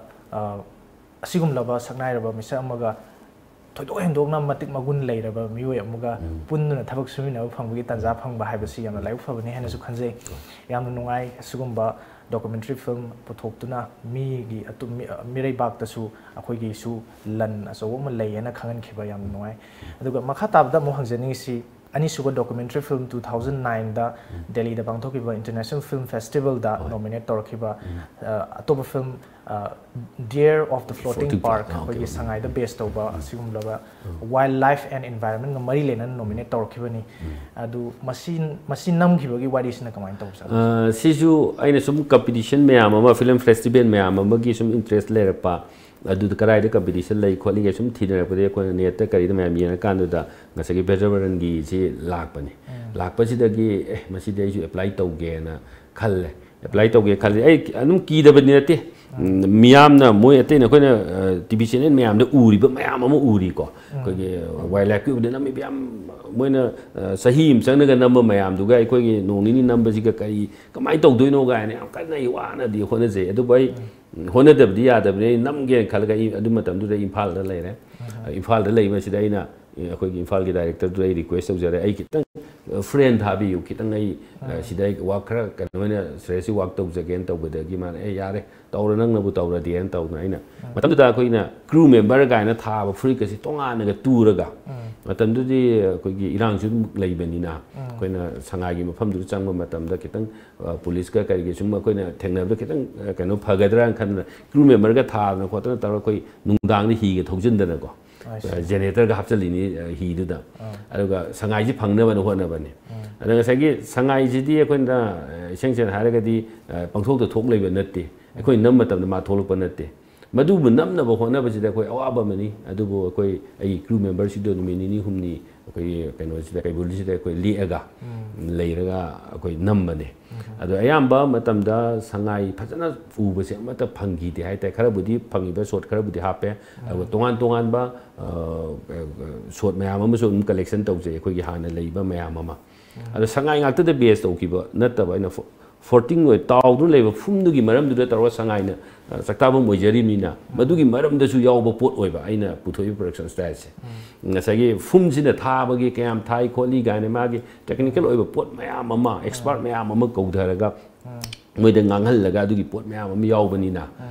ꯑꯁꯤꯒꯨꯝꯂꯕ ꯁꯛꯅꯥꯏꯔꯕ ꯃꯤꯁꯛ ꯑꯃꯒ ꯊꯣꯏꯗꯣꯛ ꯍꯦꯟꯗꯣꯛꯅ ꯃꯇꯤꯛ ꯃꯒꯨꯟ ꯂꯩꯔꯕ ꯃꯤꯑꯣꯏ ꯑꯃꯒ ꯄꯨꯟꯗꯨꯅ ꯊꯕꯛ ꯁꯨꯃꯤꯟꯅꯕ ꯐꯪꯕꯒꯤ ꯇꯥꯟꯖꯥ ꯐꯪꯕ ꯍꯥꯏꯕꯁꯤ ꯌꯥꯝꯅ ꯂꯥꯏꯕꯛ ꯐꯕꯅꯤ ꯍꯥꯏꯅꯁꯨ ꯈꯟꯖꯩ꯫ ꯌꯥꯝꯅ ꯅꯨꯡꯉꯥꯏ ꯑꯁꯤꯒꯨꯝꯕ documentary film ꯄꯨꯊꯣꯛꯇꯨꯅ ꯃꯤꯒꯤ ꯑꯇꯣꯞ-, ꯃꯤ-, ꯃꯤꯔꯩꯕꯥꯛꯇꯁꯨ ꯑꯩꯈꯣꯏꯒꯤꯁꯨ ꯂꯟ ꯑꯆꯧꯕ ꯑꯃ ꯂꯩ ꯍꯥꯏꯅ ꯈꯪꯍꯟꯈꯤꯕ ꯌꯥꯝꯅ ꯅꯨꯡꯉꯥꯏ꯫ ꯑꯗꯨꯒ ꯃꯈꯥ ꯇꯥꯕꯗ ꯑꯃꯨꯛ ꯍꯪꯖꯅꯤꯡꯉꯤꯁꯤ, ꯑꯅꯤꯁꯨꯕ documentary film two thousand nineꯗ ꯗꯦꯜꯂꯤꯗ ꯄꯥꯡꯊꯣꯛꯈꯤꯕ International Film Festivalꯗ nominate ꯇꯧꯔꯛꯈꯤꯕ, ꯑ, ꯑꯇꯣꯞꯄ film, ꯑ, Dare of the Floating Park, ꯑꯩꯈꯣꯏꯒꯤ ꯁꯉꯥꯏꯗ base ꯇꯧꯕ ꯑꯁꯤꯒꯨꯝꯂꯕ wildlife and environmentꯒ ꯃꯔꯤ ꯂꯩꯅꯅ nominate ꯇꯧꯔꯛꯈꯤꯕꯅꯤ꯫ ꯑꯗꯨ ꯃꯁꯤ, ꯃꯁꯤ ꯅꯝꯈꯤꯕꯒꯤ ꯋꯥꯔꯤꯁꯤꯅ ꯀꯃꯥꯏꯅ ꯇꯧꯕꯖꯥꯠꯅꯣ? ꯑ, ꯁꯤꯁꯨ ꯑꯩꯅ ꯁꯨꯝ competition ꯃꯌꯥꯝ ꯑꯃ, film festival ꯃꯌꯥꯝ ꯑꯃꯒꯤ ꯁꯨꯝ interest ꯂꯩꯔꯛꯄ, ꯑꯗꯨꯗ ꯀꯗꯥꯏꯗ competition ꯂꯩ ꯈꯣꯠꯂꯤꯒꯦ ꯁꯨꯝ ꯊꯤꯅꯔꯛꯄꯗꯒꯤ ꯑꯩꯈꯣꯏꯅ netꯇ ꯀꯔꯤꯗ ꯃꯌꯥꯝ ꯌꯦꯡꯉꯀꯥꯟꯗꯨꯗ ꯉꯁꯥꯏꯒꯤ ꯚꯦꯗ꯭ꯔꯚꯔꯟꯒꯤꯁꯤ ꯂꯥꯛꯄꯅꯤ꯫ ꯂꯥꯛꯄꯁꯤꯗꯒꯤ, "ꯑꯦ, ꯃꯁꯤꯗꯤ ꯑꯩꯁꯨ apply ꯇꯧꯒꯦꯅ ꯈꯜꯂꯦ꯫ Apply ꯇꯧꯒꯦ ꯈꯜꯂꯦ"꯫ ꯑꯩ ꯑꯗꯨꯝ ꯀꯤꯗꯕꯗꯤ ꯅꯠꯇꯦ꯫ ꯎꯝ, ꯃꯤꯌꯥꯝꯅ, ꯃꯣꯏ ꯑꯇꯩꯅ, ꯑꯩꯈꯣꯏꯅ, ꯑ, TV channel ꯃꯌꯥꯝꯗ ꯎꯔꯤꯕ ꯃꯌꯥꯝ ꯑꯃ ꯎꯔꯤꯀꯣ꯫ ꯑꯩꯈꯣꯏꯒꯤ wildlifeꯀꯤ ꯑꯣꯏꯕꯗ ꯅꯝꯃꯤꯕ ꯌꯥꯝ, ꯃꯣꯏꯅ, ꯑ, ꯆꯍꯤ ꯑꯃ ꯆꯪꯅꯒ ꯅꯝꯕ ꯃꯌꯥꯝꯗꯨꯒ ꯑꯩꯈꯣꯏꯒꯤ ꯅꯣꯡ ꯅꯤꯅꯤ ꯅꯝꯕꯁꯤꯒ ꯀꯔꯤ, ꯀꯃꯥꯏꯅ ꯇꯧꯗꯣꯏꯅꯣ ꯀꯥꯏꯅ ꯌꯥꯝ ꯀꯟꯅ ꯑꯩ ꯋꯥꯅꯗꯤ ꯍꯣꯠꯅꯖꯩ꯫ ꯑꯗꯨꯕꯨ ꯑꯩ ꯎꯝ, ꯍꯣꯠꯅꯗꯕꯗꯤ ꯌꯥꯗꯕꯅꯤ꯫ ꯑꯩ ꯅꯝꯒꯦꯅ ꯈꯜꯂꯒ ꯑꯩ ꯑꯗꯨ ꯃꯇꯝꯗꯨꯗ ꯑꯩ ꯏꯝꯐꯥꯜꯗ ꯂꯩꯔꯦ꯫ ꯎꯝ꯫ ꯏꯝꯐꯥꯜꯗ ꯂꯩꯕꯁꯤꯗ ꯑꯩꯅ, ꯑꯩꯈꯣꯏꯒꯤ ꯏꯝꯐꯥꯜꯒꯤ directorꯗꯨꯗ ꯑꯩ request ꯇꯧꯖꯔꯦ, "ꯑꯩ ꯈꯤꯇꯪ, ꯑ, frame ꯊꯥꯕꯤꯌꯨ, ꯈꯤꯇꯪ ꯑꯩ, ꯑ, ꯎꯝ, ꯁꯤꯗ ꯑꯩ work ꯈꯔ ꯀꯩꯅꯣ ꯑꯣꯏꯅ ꯁꯤꯔꯦꯁꯤ work ꯇꯧꯖꯒꯦꯅ" ꯇꯧꯕꯗꯒꯤ ꯃꯥꯅ, "ꯑꯦ, ꯌꯥꯔꯦ, ꯇꯧꯔꯣ, ꯅꯪꯅꯕꯨ ꯇꯧꯔꯗꯤꯅ" ꯇꯧꯗꯅ ꯑꯩꯅ, ꯎꯝ, ꯃꯇꯝꯗꯨꯗ ꯑꯩꯈꯣꯏꯅ crew member ꯀꯥꯏꯅ ꯊꯥꯕ ꯐꯨꯔꯤꯠꯀꯁꯤ ꯇꯣꯉꯥꯟꯅꯒ ꯇꯨꯔꯒ, ꯎꯝ, ꯃꯇꯝꯗꯨꯗꯤ ꯑꯩꯈꯣꯏꯒꯤ ꯏꯔꯥꯡꯁꯨ ꯑꯗꯨꯝ ꯂꯩꯕꯅꯤꯅ, ꯎꯝ, ꯑꯩꯈꯣꯏꯅ ꯁꯉꯥꯏꯒꯤ ꯃꯐꯝꯗꯨꯗ ꯆꯪꯕ ꯃꯇꯝꯗ ꯈꯤꯇꯪ, ꯑ, ꯄꯨꯂꯤꯁꯀ ꯀꯔꯤꯒꯤ ꯁꯨꯝ ꯑꯩꯈꯣꯏꯅ ꯊꯦꯡꯅꯕꯗ ꯈꯤꯇꯪ, ꯑ, ꯀꯩꯅꯣ ꯐꯒꯗ꯭ꯔꯥꯅ ꯈꯟꯗꯅ crew memberꯒ ꯊꯥꯗꯅ ꯈꯣꯠꯇꯅ ꯇꯧꯔꯒ ꯑꯩꯈꯣꯏ ꯅꯨꯡꯗꯥꯡꯗ ꯍꯤꯒ ꯊꯧꯖꯤꯟꯗꯅꯀꯣ, I see꯫ ꯑ, generatorꯒ ꯍꯥꯞꯆꯤꯜꯂꯤꯅꯤ, ꯑ, ꯍꯤꯗꯨꯗ꯫ ꯑꯥ꯫ ꯑꯗꯨꯒ ꯁꯉꯥꯏꯁꯤ ꯐꯪꯅꯕꯅ ꯍꯣꯠꯅꯕꯅꯤ꯫ ꯎꯝ꯫ ꯑꯗ ꯉꯁꯥꯏꯒꯤ ꯁꯉꯥꯏꯁꯤꯗꯤ ꯑꯩꯈꯣꯏꯅ, ꯑ, ꯏꯁꯦꯡ ꯁꯦꯡꯅ ꯍꯥꯏꯔꯒꯗꯤ, ꯑ, ꯄꯪꯊꯣꯛꯇ ꯊꯣꯛ ꯂꯩꯕ ꯅꯠꯇꯦ꯫ ꯑꯩꯈꯣꯏ ꯅꯝꯕ ꯃꯇꯝꯗ ꯃꯥ ꯊꯣꯛꯂꯛꯄ ꯅꯠꯇꯦ꯫ ꯃꯗꯨꯕꯨ ꯅꯝꯅꯕ ꯍꯣꯠꯅꯕꯁꯤꯗ ꯑꯩꯈꯣꯏ ꯑꯋꯥꯕ ꯑꯃꯅꯤ꯫ ꯑꯗꯨꯕꯨ ꯑꯩꯈꯣꯏ ꯑꯩꯒꯤ crew memberꯁꯤꯡꯗꯣ ꯅꯨꯃꯤꯠ ꯅꯤꯅꯤ ꯍꯨꯝꯅꯤ ꯑꯩꯈꯣꯏꯒꯤ ꯀꯩꯅꯣꯁꯤꯗ, ꯀꯩꯕꯨꯜꯁꯤꯗ ꯑꯩꯈꯣꯏ ꯂꯦꯛꯑꯒ ꯂꯩꯔꯒ ꯑꯩꯈꯣꯏ ꯅꯝꯕꯅꯦ꯫ ꯑꯗꯣ ꯑꯌꯥꯝꯕ ꯃꯇꯝꯗ ꯁꯉꯥꯏ ꯐꯖꯅ ꯎꯕꯁꯦ ꯑꯃꯠꯇ ꯐꯪꯈꯤꯗꯦ ꯍꯥꯏꯇꯥꯔꯦ꯫ ꯈꯔꯕꯨꯗꯤ ꯐꯪꯉꯤꯕ, shot ꯈꯔꯕꯨꯗꯤ ꯍꯥꯞꯄꯦ꯫ ꯑꯗꯨꯒ ꯇꯣꯉꯥꯟ ꯇꯣꯉꯥꯟꯕ, ꯑ, shot ꯃꯌꯥꯝ ꯑꯃꯁꯨ ꯑꯗꯨꯝ collection ꯇꯧꯖꯩ, ꯑꯩꯈꯣꯏꯒꯤ ꯍꯥꯟꯅ ꯂꯩꯕ ꯃꯌꯥꯝ ꯑꯃ꯫ ꯑꯗꯣ ꯁꯉꯥꯏ ꯉꯥꯛꯇꯗ base ꯇꯧꯈꯤꯕ ꯅꯠꯇꯕ, ꯑꯩꯅ floating ꯑꯣꯏ, ꯇꯥꯎꯗꯨꯅ ꯂꯩꯕ ꯐꯨꯝꯗꯨꯒꯤ ꯃꯔꯝꯗꯨꯗ ꯇꯧꯔꯒ ꯁꯉꯥꯏꯅ, ꯑ, ꯆꯥꯛꯇꯥꯐꯝ ꯑꯣꯏꯖꯔꯤꯕꯅꯤꯅ, ꯃꯗꯨꯒꯤ ꯃꯔꯝꯗꯁꯨ ꯌꯥꯎꯕ ꯄꯣꯠ ꯑꯣꯏꯕ ꯑꯩꯅ ꯄꯨꯊꯣꯛꯏꯕ production styleꯁꯦ꯫ ꯉꯁꯥꯏꯒꯤ ꯐꯨꯝꯁꯤꯅ ꯊꯥꯕꯒꯤ ꯀꯌꯥꯝ ꯊꯥꯏ ꯈꯣꯠꯂꯤ ꯀꯥꯏꯅ ꯃꯥꯒꯤ technical ꯑꯣꯏꯕ ꯄꯣꯠ ꯃꯌꯥꯝ ꯑꯃ, expert ꯃꯌꯥꯝ ꯑꯃ ꯀꯧꯊꯔꯒ ꯃꯣꯏꯗ ꯉꯥꯡꯍꯜꯂꯒ ꯑꯗꯨꯒꯤ ꯄꯣꯠ ꯃꯌꯥꯝ ꯑꯃ ꯌꯥꯎꯕꯅꯤꯅ,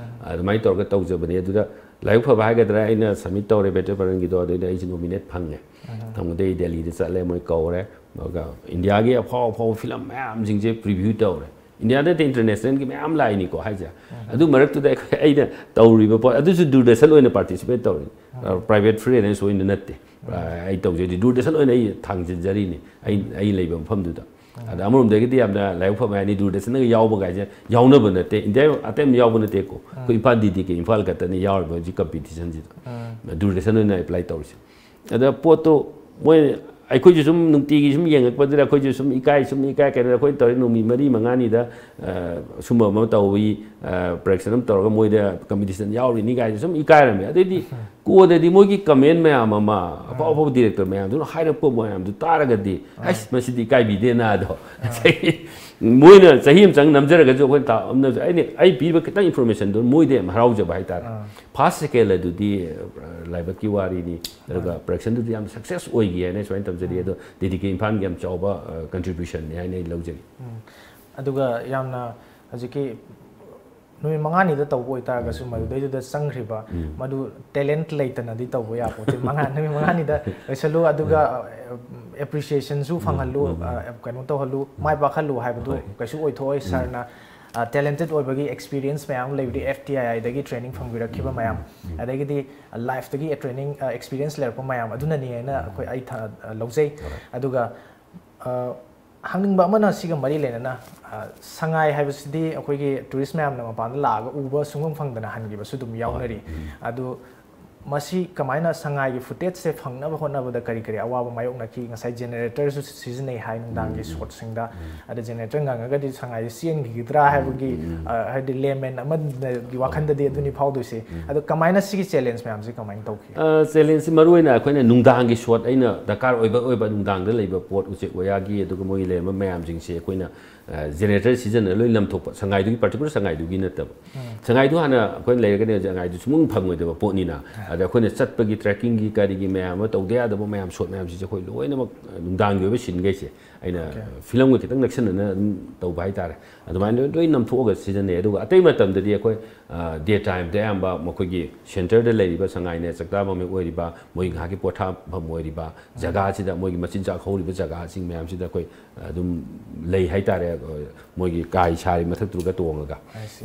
ꯑꯗꯨꯃꯥꯏꯅ ꯇꯧꯔꯒ ꯇꯧꯖꯕꯅꯦ꯫ ꯑꯗꯨꯗ ꯂꯥꯏꯕꯛ ꯐꯕ ꯍꯥꯏꯒꯗ꯭ꯔꯥ, ꯑꯩꯅ submit ꯇꯧꯔꯦ ꯕꯦꯇꯔ ꯄꯔꯟꯒꯤꯗꯣ, ꯑꯗꯨꯗꯩꯗ ꯑꯩꯁꯦ nominate ꯐꯪꯉꯦ꯫ ꯐꯪꯕꯗꯩ ꯗꯦꯜꯂꯤꯗ ꯆꯠꯂꯦ, ꯃꯣꯏ ꯀꯧꯔꯦ꯫ ꯑꯗꯨꯒ ꯏꯟꯗꯤꯌꯥꯒꯤ ꯑꯐꯥꯎ ꯑꯐꯥꯎꯕ ꯐꯤꯂꯝ ꯃꯌꯥꯝꯁꯤꯡꯁꯦ preview ꯇꯧꯔꯦ꯫ ꯏꯟꯗꯤꯌꯥ ꯅꯠꯇꯦ, internationalꯒꯤ ꯃꯌꯥꯝ ꯂꯥꯛꯏꯅꯤꯀꯣ ꯍꯥꯏꯁꯦ꯫ ꯑꯗꯨ ꯃꯔꯛꯇꯨꯗ ꯑꯩꯈꯣꯏ, ꯑꯩꯅ ꯇꯧꯔꯤꯕ ꯄꯣꯠ ꯑꯗꯨꯁꯨ ꯗꯨꯔꯗꯔꯁꯟ ꯑꯣꯏꯅ participate ꯇꯧꯔꯤꯅꯤ꯫ Private freelance ꯑꯣꯏꯅ ꯅꯠꯇꯦ꯫ ꯑꯩ ꯇꯧꯖꯩꯗꯤ ꯗꯨꯔꯗꯔꯁꯟ ꯑꯣꯏꯅ ꯑꯩ ꯊꯥꯡꯖꯤꯟꯖꯔꯤꯅꯤ, ꯑꯩ, ꯑꯩ ꯂꯩꯕ ꯃꯐꯝꯗꯨꯗ꯫ ꯑꯗ ꯑꯃꯔꯣꯝꯗꯒꯤꯗꯤ ꯌꯥꯝꯅ ꯂꯥꯏꯕꯛ ꯐꯕ ꯍꯥꯏꯅꯤ, ꯗꯨꯔꯗꯔꯁꯟꯒ ꯌꯥꯎꯕ ꯀꯥꯏꯁꯦ ꯌꯥꯎꯅꯕ ꯅꯠꯇꯦ, ꯏꯟꯗꯤꯌꯥ ꯑꯇꯩ ꯑꯃ ꯌꯥꯎꯕ ꯅꯠꯇꯦꯀꯣ꯫ ꯑꯩꯈꯣꯏ ꯏꯝꯐꯥꯜ ꯗꯤ ꯗꯤ ꯀꯦ ꯏꯝꯐꯥꯜ ꯈꯛꯇꯅꯤ ꯌꯥꯎꯔꯤꯕ ꯍꯧꯖꯤꯛ competitionꯁꯤꯗ꯫ ꯗꯨꯔꯗꯔꯁꯟ ꯑꯣꯏꯅ apply ꯇꯧꯔꯤꯁꯦ꯫ ꯑꯗ ꯄꯣꯠꯇꯣ ꯃꯣꯏ, ꯑꯩꯈꯣꯏꯁꯨ ꯁꯨꯝ ꯅꯨꯡꯇꯤꯒꯤ ꯁꯨꯝ ꯌꯦꯡꯉꯛꯄꯗꯨꯗ ꯑꯩꯈꯣꯏꯁꯨ ꯁꯨꯝ ꯏꯀꯥꯏ, ꯁꯨꯝ ꯏꯀꯥꯏ, ꯀꯩꯅꯣ ꯑꯩꯈꯣꯏ ꯇꯧꯔꯤ ꯅꯨꯃꯤꯠ ꯃꯔꯤ ꯃꯉꯥꯅꯤꯗ, ꯑ, ꯁꯨꯝꯕ ꯑꯃ ꯇꯧꯏ, ꯑ, production ꯑꯃ ꯇꯧꯔꯒ ꯃꯣꯏꯗ competition ꯌꯥꯎꯔꯤꯅꯤ ꯀꯥꯏꯁꯦ ꯁꯨꯝ ꯏꯀꯥꯏꯔꯝꯃꯦ꯫ ꯑꯗꯩꯗꯤ ꯀꯣꯟꯅꯗꯤ ꯃꯣꯏꯒꯤ comment ꯃꯌꯥꯝ ꯑꯃ, ꯑꯐꯥꯎ ꯑꯐꯥꯎꯕ director ꯃꯌꯥꯝꯗꯨꯅ ꯍꯥꯏꯔꯛꯄ ꯃꯌꯥꯝꯗꯨ ꯇꯥꯔꯒꯗꯤ, "ꯑꯁ, ꯃꯁꯤꯗꯤ ꯏꯀꯥꯏꯕꯤꯗꯦꯅ" ꯑꯗꯣ꯫ ꯉꯁꯥꯏꯒꯤ ꯃꯣꯏꯅ ꯆꯍꯤ ꯑꯃ ꯆꯪ ꯅꯝꯖꯔꯒꯁꯨ ꯑꯩꯈꯣꯏꯅ ꯇꯥ-, ꯑꯩꯅ ꯑꯩ ꯄꯤꯕ ꯈꯤꯇꯪ informationꯗꯨ ꯃꯣꯏꯗ ꯌꯥꯝ ꯍꯔꯥꯎꯖꯕ ꯍꯥꯏꯇꯥꯔꯦ꯫ First, second ꯑꯗꯨꯗꯤ, ꯑ, ꯂꯥꯏꯕꯛꯀꯤ ꯋꯥꯔꯤꯅꯤ꯫ ꯑꯗꯨꯒ productionꯗꯨꯗꯤ ꯌꯥꯝ success ꯑꯣꯏꯈꯤ ꯍꯥꯏꯅ ꯁꯨꯃꯥꯏꯅ ꯊꯝꯖꯔꯤ꯫ ꯑꯗꯣ ꯗꯤ ꯗꯤ ꯀꯦ ꯏꯝꯐꯥꯜꯒꯤ ꯌꯥꯝ ꯆꯥꯎꯕ, ꯑ, contributionꯅꯤ ꯍꯥꯏꯅ ꯑꯩ ꯂꯧꯖꯒꯦ꯫ ꯑꯗꯨꯒ ꯌꯥꯝꯅ ꯍꯧꯖꯤꯛꯀꯤ ꯅꯨꯃꯤꯠ ꯃꯉꯥꯅꯤꯗ ꯇꯧꯕ ꯑꯣꯏꯇꯥꯔꯒꯁꯨ, ꯃꯗꯨꯗꯩꯗꯨꯗ ꯆꯪꯈ꯭ꯔꯤꯕ ꯃꯗꯨ talent ꯂꯩꯇꯅꯗꯤ ꯇꯧꯕ ꯌꯥꯄꯣꯠꯇꯦ꯫ ꯃꯉꯥ, ꯅꯨꯃꯤꯠ ꯃꯉꯥꯅꯤꯗ ꯂꯣꯏꯁꯜꯂꯨ, ꯑꯗꯨꯒ, ꯑ, appreciationꯁꯨ ꯐꯪꯍꯜꯂꯨ, ꯑ, ꯀꯩꯅꯣ ꯇꯧꯍꯜꯂꯨ, ꯃꯥꯏ ꯄꯥꯛꯍꯜꯂꯨ ꯍꯥꯏꯕꯗꯨ ꯀꯩꯁꯨ ꯑꯣꯏꯊꯣꯛꯑꯣꯏ꯫ Sirꯅ, ꯑ, talented ꯑꯣꯏꯕꯒꯤ experience ꯃꯌꯥꯝ ꯑꯃ ꯂꯩꯕꯗꯤ, F T I Iꯗꯒꯤ training ꯐꯪꯕꯤꯔꯛꯈꯤꯕ ꯃꯌꯥꯝ, ꯑꯗꯒꯤꯗꯤ lifeꯇꯒꯤ training, ꯑ, experience ꯂꯩꯔꯛꯄ ꯃꯌꯥꯝ ꯑꯗꯨꯅꯅꯤ ꯍꯥꯏꯅ ꯑꯩꯈꯣꯏ, ꯑꯩ ꯊ-, ꯑ, ꯂꯧꯖꯩ꯫ ꯑꯗꯨꯒ, ꯑ, ꯍꯪꯅꯤꯡꯕ ꯑꯃꯅ, ꯁꯤꯒ ꯃꯔꯤ ꯂꯩꯅꯅ, ꯑ, ꯁꯉꯥꯏ ꯍꯥꯏꯕꯁꯤꯗꯤ ꯑꯩꯈꯣꯏꯒꯤ tourist ꯃꯌꯥꯝꯅ ꯃꯄꯥꯟꯗ ꯂꯥꯛꯑꯒ ꯎꯕ ꯁꯨꯡꯐꯪ ꯐꯪꯗꯅ ꯍꯟꯈꯤꯕꯁꯨ ꯑꯗꯨꯝ ꯌꯥꯎꯅꯔꯤ꯫ ꯑꯗꯨ ꯃꯁꯤ ꯀꯃꯥꯏꯅ ꯁꯉꯥꯏꯒꯤ footageꯁꯦ ꯐꯪꯅꯕ ꯍꯣꯠꯅꯕꯗ ꯀꯔꯤ ꯀꯔꯤ ꯑꯋꯥꯕ ꯃꯥꯌꯣꯛꯅꯈꯤ? ꯉꯁꯥꯏ generatorꯁꯨ ꯁꯤꯖꯤꯟꯅꯩ ꯍꯥꯏ ꯅꯨꯡꯗꯥꯡꯒꯤ shotꯁꯤꯡꯗ꯫ ꯑꯗ generator ꯉꯪꯉꯒꯗꯤ ꯁꯉꯥꯏꯁꯦ ꯆꯦꯟꯈꯤꯒꯗ꯭ꯔꯥ ꯍꯥꯏꯕꯒꯤ, ꯑ, ꯍꯥꯏꯗꯤ layman ꯑꯃꯒꯤ ꯋꯥꯈꯜꯗꯗꯤ ꯑꯗꯨꯅꯤ ꯐꯥꯎꯗꯣꯏꯁꯦ꯫ ꯑꯗꯣ ꯀꯃꯥꯏꯅ ꯁꯤꯒꯤ challenge ꯃꯌꯥꯝꯁꯤ ꯀꯃꯥꯏꯅ ꯇꯧꯈꯤ? ꯑ, challengeꯁꯤ ꯃꯔꯨ ꯑꯣꯏꯅ ꯑꯩꯈꯣꯏꯅ ꯅꯨꯡꯗꯥꯡꯒꯤ shot, ꯑꯩꯅ ꯗꯔꯀꯥꯔ ꯑꯣꯏꯕ ꯑꯣꯏꯕ ꯅꯨꯡꯗꯥꯡꯗ ꯂꯩꯕ ꯄꯣꯠ, ꯎꯆꯦꯛ ꯋꯥꯌꯥꯒꯤ, ꯑꯗꯨꯒ ꯃꯣꯏꯒꯤ ꯂꯩꯔꯝꯕ ꯃꯌꯥꯝꯁꯤꯡꯁꯦ ꯑꯩꯈꯣꯏꯅ, ꯑ, generator ꯁꯤꯖꯤꯟꯅꯔꯒ ꯂꯣꯏ ꯂꯝꯊꯣꯛꯄ, ꯁꯉꯥꯏꯗꯨꯒꯤ, particular ꯁꯉꯥꯏꯗꯨꯒꯤ ꯅꯠꯇꯕ꯫ ꯁꯉꯥꯏꯗꯨ ꯍꯥꯟꯅ ꯑꯩꯈꯣꯏꯅ ꯂꯩꯔꯒꯅꯤ, ꯁꯉꯥꯏꯗꯨ ꯁꯨꯡꯐꯪ ꯐꯪꯉꯣꯏꯗꯕ ꯄꯣꯠꯅꯤꯅ꯫ ꯑꯗ ꯑꯩꯈꯣꯏꯅ ꯆꯠꯄꯒꯤ, trekkingꯒꯤ, ꯀꯔꯤꯒꯤ ꯃꯌꯥꯝ ꯑꯃ, ꯇꯧꯗ ꯌꯥꯗꯕ ꯃꯌꯥꯝ, shot ꯃꯌꯥꯝꯁꯤꯡꯁꯦ ꯑꯩꯈꯣꯏ ꯂꯣꯏꯅꯃꯛ, ꯑ, ꯅꯨꯡꯗꯥꯡꯒꯤ ꯑꯣꯏꯕ sceneꯈꯩꯁꯦ ꯑꯩꯅ filmꯒ ꯈꯤꯇꯪ ꯅꯛꯁꯟꯅꯅ ꯑꯗꯨꯝ ꯇꯧꯕ ꯍꯥꯏꯇꯥꯔꯦ꯫ ꯑꯗꯨꯃꯥꯏꯅ ꯂꯣꯏ, ꯂꯣꯏ ꯅꯝꯊꯣꯛꯑꯒ ꯁꯤꯖꯤꯟꯅꯩ꯫ ꯑꯗꯨꯒ ꯑꯇꯩ ꯃꯇꯝꯗꯗꯤ ꯑꯩꯈꯣꯏ, ꯑ, day timeꯗ ꯑꯌꯥꯝꯕ ꯃꯈꯣꯏꯒꯤ centreꯗ ꯂꯩꯔꯤꯕ ꯁꯉꯥꯏꯅ ꯆꯥꯛꯇꯥꯐꯝ ꯍꯦꯛ ꯑꯣꯏꯔꯤꯕ, ꯃꯣꯏ ꯉꯥꯏꯍꯥꯛꯀꯤ ꯄꯣꯊꯥꯐꯝ ꯑꯣꯏꯔꯤꯕ ꯖꯒꯥꯁꯤꯗ, ꯃꯣꯏꯒꯤ ꯃꯆꯤꯟꯖꯥꯛ ꯍꯧꯔꯤꯕ ꯖꯒꯥꯁꯤꯡ ꯃꯌꯥꯝꯁꯤꯗ ꯑꯩꯈꯣꯏ ꯑꯗꯨꯝ ꯂꯩ ꯍꯥꯏꯇꯥꯔꯦ꯫ ꯑ, ꯃꯣꯏꯒꯤ ꯀꯥꯏ ꯁꯥꯔꯤ ꯃꯊꯛꯇꯨꯒ ꯇꯣꯡꯉꯒ꯫